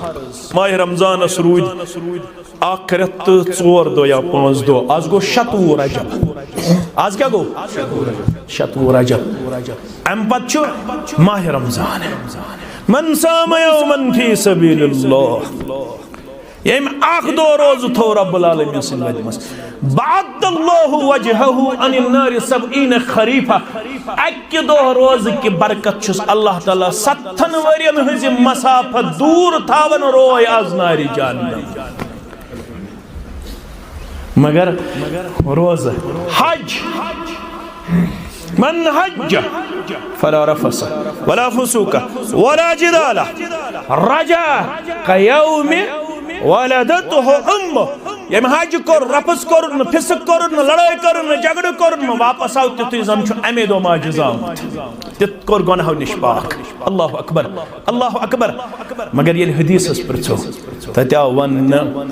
ماہِ رمضانس روٗدۍ اکھ رٮ۪تھ تہٕ ژور دۄہ یا پانٛژھ دۄہ۔ از گوٚو شتوُہ رجب۔ از کیٛاہ گوٚو؟ شتوُہ رجب۔ امہِ پتہٕ چھُ ماہِ رمضان۔ من صام یوما فی سبیل اللہ، ییٚمۍ اکھ دۄہ روزٕ تھوو رب العالمین سٕنٛدِ وتہِ منٛز، بعد اللہ وجہہ عن النار سبعین خریفہ، اکہِ دۄہ روزٕ کہِ برکت چھُس اللہ تعالیٰ ستتھن ؤرین ہٕنٛزِ مسافت دوٗر تھاوان روے از نارِ جہنم۔ مگر روزٕ، حج، من حج فلا رفث ولا فسوق ولا جدال رجع كيوم ولدته امه۔ ییٚمۍ حج کوٚر، رفث کوٚرُن نہٕ، فسق کوٚرُن نہٕ، لڑٲے کٔرٕن نہٕ، جھگڑٕ کوٚرُن نہٕ، واپس آو تیُتھُے زن چھُ امے دۄہ ماجہِ زامُت۔ تیُتھ کوٚر گۄناہو نِش پاک۔ اللہ اکبر، اللہ اکبر۔ مگر ییٚلہِ حدیثس پرژھو، تتہِ آو وننہٕ،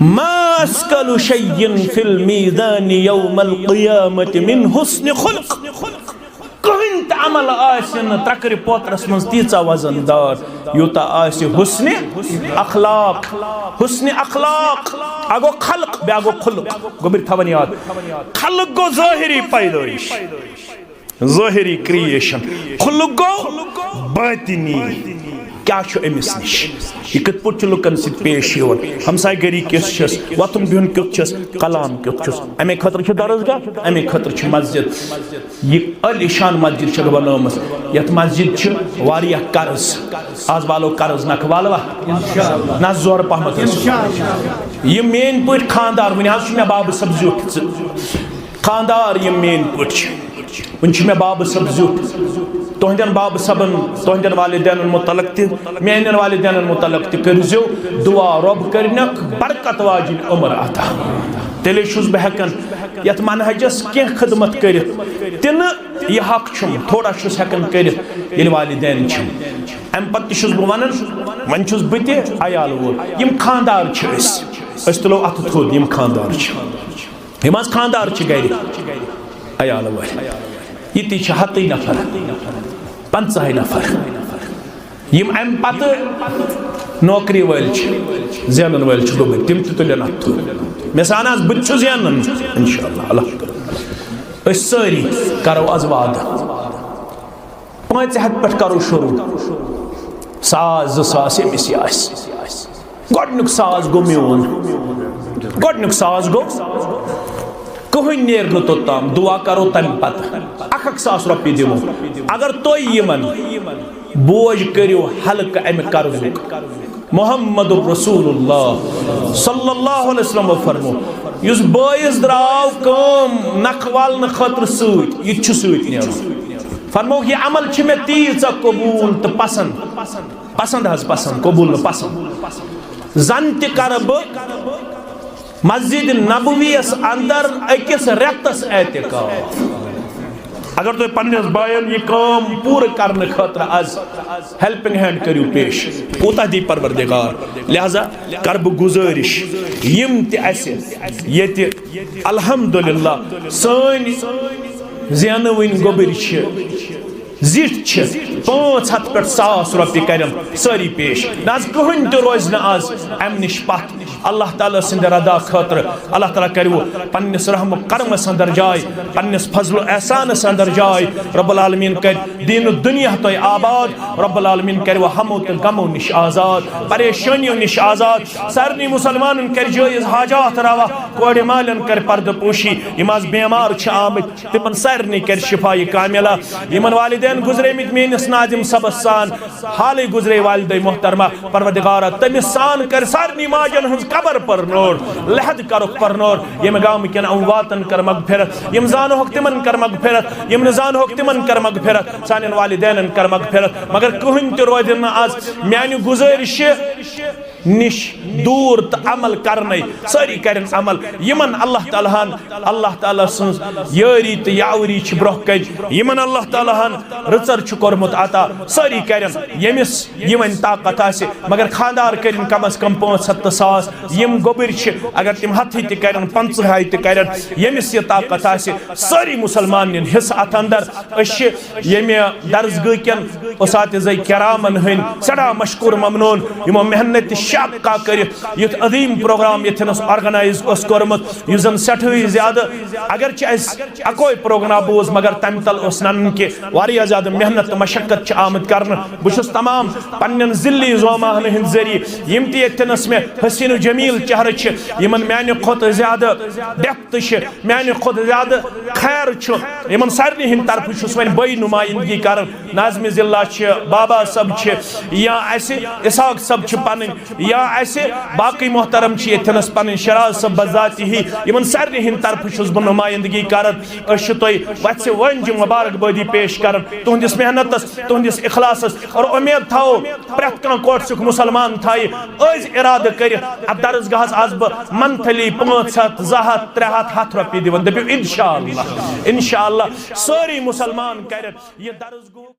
ما اثقل شيء في الميزان يوم القيامة من حسن خلق۔ کٕہٕنۍ تہِ عمل آسہِ نہٕ ترکرِ پوترس منٛز تیٖژاہ وزن دار، یوٗتاہ آسہِ حسنِ اخلاق۔ حسنِ اخلاق، اکھ گوٚو خلق، بیٛاکھ گوٚو خلق۔ گوٚبرۍ تھاوان یاد، خلق گوٚو ظٲہری پیدٲیش، ظٲہری کریشن۔ خلق گوٚو باطنی۔ کیٛاہ چھُ أمِس نِش؟ یہِ کِتھ پٲٹھۍ چھُ لُکن سۭتۍ پیش یِوان؟ ہمسایہِ گٔری کِژھ چھَس؟ وۄتھُن بِہُن کیُتھ چھَس؟ کلام کیُتھ چھُس؟ اَمے خٲطرٕ چھُ درسگاہ، اَمے خٲطرٕ چھِ مسجد۔ یہِ عٲلی شان مسجد چھَکھ بنٲومٕژ۔ یَتھ مسجد چھِ واریاہ قرض۔ آز والو قرض نکھٕ والوا؟ نہ زورٕ پہمتھ ٲسِو۔ یِم میٛٲنۍ پٲٹھۍ خاندار، وٕنہِ حظ چھُ مےٚ بابہٕ صٲب زیُٹھ۔ ژٕ خاندار یِم میٛٲنۍ پٲٹھۍ چھِ، وٕنہِ چھِ مےٚ بابہٕ صٲب زیُٹھ۔ تُہنٛدٮ۪ن بابہٕ صٲبن، تُہنٛدٮ۪ن والدینن متعلق تہِ، میٛانٮ۪ن والدینن متعلق تہِ کٔرۍزیو دعا، رۄب کٔرِنکھ برکت واجِنۍ عمر عطا۔ تیٚلے چھُس بہٕ ہٮ۪کان یَتھ منہجس کینٛہہ خدمت کٔرِتھ۔ تہِ نہٕ یہِ حق چھُم، تھوڑا چھُس ہٮ۪کان کٔرِتھ، ییٚلہِ والدین چھِم۔ اَمہِ پتہٕ تہِ چھُس بہٕ وَنان، وۄنۍ چھُس بہٕ تہِ عیال وول۔ یِم خاندار چھِ أسۍ، أسۍ تُلو اَتھٕ تھوٚد، یِم خاندار چھِ۔ یِم حظ خاندار چھِ گرِ، عیال وٲلۍ۔ یہِ تہِ چھِ ہَتٕے نفر، پنٛژاہَے نفر۔ یِم اَمہِ پتہٕ نوکری وٲلۍ چھِ، زینَن وٲلۍ چھِ گوٚمٕتۍ، تِم تہِ تُلن اَتھٕ تھوٚد۔ مےٚ سان حظ، بہٕ تہِ چھُس زینان، اِنشاءاللہ، اللہ۔ أسۍ سٲری کرو آز وعدٕ۔ پانٛژِ ہتہِ پٮ۪ٹھ کرو شروع۔ ساس زٕ ساس ییٚمِس یہِ آسہِ۔ گۄڈٕنیُک ساس گوٚو میون۔ گۄڈٕنیُک ساس گوٚو۔ کٕہٕنۍ نیرِ نہٕ توٚتام، دُعا کَرو تَمہِ پَتہٕ۔ اَکھ اَکھ ساس رۄپیہِ دِمو۔ اگر تُہۍ یِمَن بوج کٔرِو ہلکہٕ اَمہِ قرضُک۔ محمد رسول اللہ صلی اللہ علیہ وسلم فرمو، یُس بٲیِس درٛاو کٲم نَکھٕ والنہٕ خٲطرٕ سۭتۍ، یہِ تہِ چھُ سۭتۍ نیرُن۔ فرمووُکھ، یہِ عمل چھِ مےٚ تیٖژاہ قبوٗل تہٕ پسنٛد، پسنٛد حظ پسنٛد، قبوٗل نہٕ پسنٛد۔ زن تہِ کرٕ بہٕ مسجد نبویس اندر أکِس رٮ۪تس اعتکاف۔ اگر تُہۍ پننِس باین یہِ کٲم پوٗرٕ کرنہٕ خٲطرٕ از ہیلپنگ ہینڈ کٔرِو پیش، کوٗتاہ دی پروردگار۔ لہذا کرٕ بہٕ گُزٲرِش، یِم تہِ اسہِ ییٚتہِ الحمدللہ سٲنۍ زینہٕ وٕنۍ گوٚبٕرۍ چھِ، زِٹھۍ چھِ، پانٛژھ ہتھ پٮ۪ٹھ ساس رۄپیہِ کرن سٲری پیش۔ نہ حظ، کٕہٕنۍ تہِ روزِ نہٕ از امہِ نِش پتھ۔ اللہ تعالیٰ سٕنٛدِ رضا خٲطرٕ اللہ تعالیٰ کَرِوٕ پننِس رحم و کرمس اندر جاے، پننِس فضل و احسانس اندر جاے۔ رب العالمین کَرِ دیٖن و دُنیا تۄہہِ آباد۔ رب العالمین کَرِوٕ ہمو تہٕ غمو نِش آزاد، پریشٲنیو نِش آزاد۔ سارنٕے مسلمانن کَرِ جٲیز حاجات روا، کورِ مالٮ۪ن کَرِ پردٕ پوشی، یِم از بیمار چھِ آمٕتۍ، تِمن سارنٕے کَرِ شفا کاملہ۔ یِمن والدین گُزریمٕتۍ میٲنِس ناظم صٲبس سان، حالٕے گُزرے والدے محترمہ، پروردگارا، تٔمِس سان کَر سارنٕے ماجن ہٕنٛز قبر پرنور، لحد کَرُکھ پرنور۔ ییٚمہِ گامہٕ کٮ۪ن امواتن کَر مغفرت، یِم زانہوکھ تِمن کَر مغفرت، یِم نہٕ زانہوکھ تِمن کَر مغفرت، سانٮ۪ن والدینن کَر مغفرت۔ مگر کٕہٕنۍ تہِ روزِ نہٕ از میانہِ گُزٲرِشہِ نِش دوٗر تہٕ عمل کرنے سٲری کرن عمل۔ یِمن اللہ تعالیٰ ہن، اللہ تعالیٰ سٕنٛز یٲری تہٕ یاوری چھِ برونٛہہ کنہِ، یِمن اللہ تعالیٰ ہن رٕژر چھُ کوٚرمُت عطا، سٲری کرن۔ ییٚمِس یہِ وۄنۍ طاقت آسہِ، مگر خاندار کرن کم از کم پانٛژھ ہتھ تہٕ ساس۔ یِم گوٚبٕرۍ چھِ، اگر تِم ہتھٕے تہِ کرن، پنٛژٕہے تہِ کرن، ییٚمِس یہِ طاقت آسہِ، سٲری مسلمان نِن حصہٕ اتھ اندر۔ أسۍ چھِ ییٚمہِ درسگاہ کٮ۪ن اساتذہ کرامن ہٕنٛدۍ سٮ۪ٹھاہ مشکور ممنون، یِمو محنت شاقہ کٔرِتھ یُتھ عظیٖم پروگرام ییٚتھٮ۪نس آرگنائز اوس کوٚرمُت، یُس زن سٮ۪ٹھٕے زیادٕ، اگرچہِ اَسہِ اکوے پروگرام بوز، مگر تمہِ تل اوس ننان کہِ واریاہ زیادٕ محنت تہٕ مشقت چھِ آمٕژ کرنہٕ۔ بہٕ چھُس تمام پننٮ۪ن ضلعی زوماہن ہٕنٛدۍ ذٔریعہٕ، یِم تہِ ییٚتھٮ۪نس مےٚ حسین و جمیل چہرٕ چھِ، یِمن میانہِ کھۄتہٕ زیادٕ ڈیپتھ چھِ، میانہِ کھۄتہٕ زیادٕ خیر چھُ، یِمن سارنٕے ہٕنٛدِ طرفہٕ چھُس وۄنۍ بٕے نُمٲیِندگی کران۔ ناظم ضلع چھِ، بابا صٲب چھِ، یا اَسہِ اسحاق صٲب چھِ پنٕنۍ، یا اَسہِ باقٕے محترم چھِ ییٚتھٮ۪نس پنٕنۍ، شیراز صٲب بذاتی ہی، یِمن سارنٕے ہٕنٛدِ طرفہٕ چھُس بہٕ نُمٲیِندگی کران۔ أسۍ چھِ تۄہہِ وَژھِ وٲنجہِ مبارک بٲدی پیش کران تُہنٛدِس محنتس، تُہنٛدِس اخلاصس، اور اُمید تھاوو پرٛٮ۪تھ کانٛہہ کوٹسُک مسلمان تھایہِ أزۍ ارادٕ کٔرِتھ، اتھ درسگاہس آسہٕ بہٕ منتھلی پانٛژھ ہتھ، زٕ ہتھ، ترٛےٚ ہتھ، ہتھ رۄپیہِ دِوان۔ دٔپِو انشاءاللہ، انشاءاللہ سٲری مسلمان کرن یہِ درسگاہ۔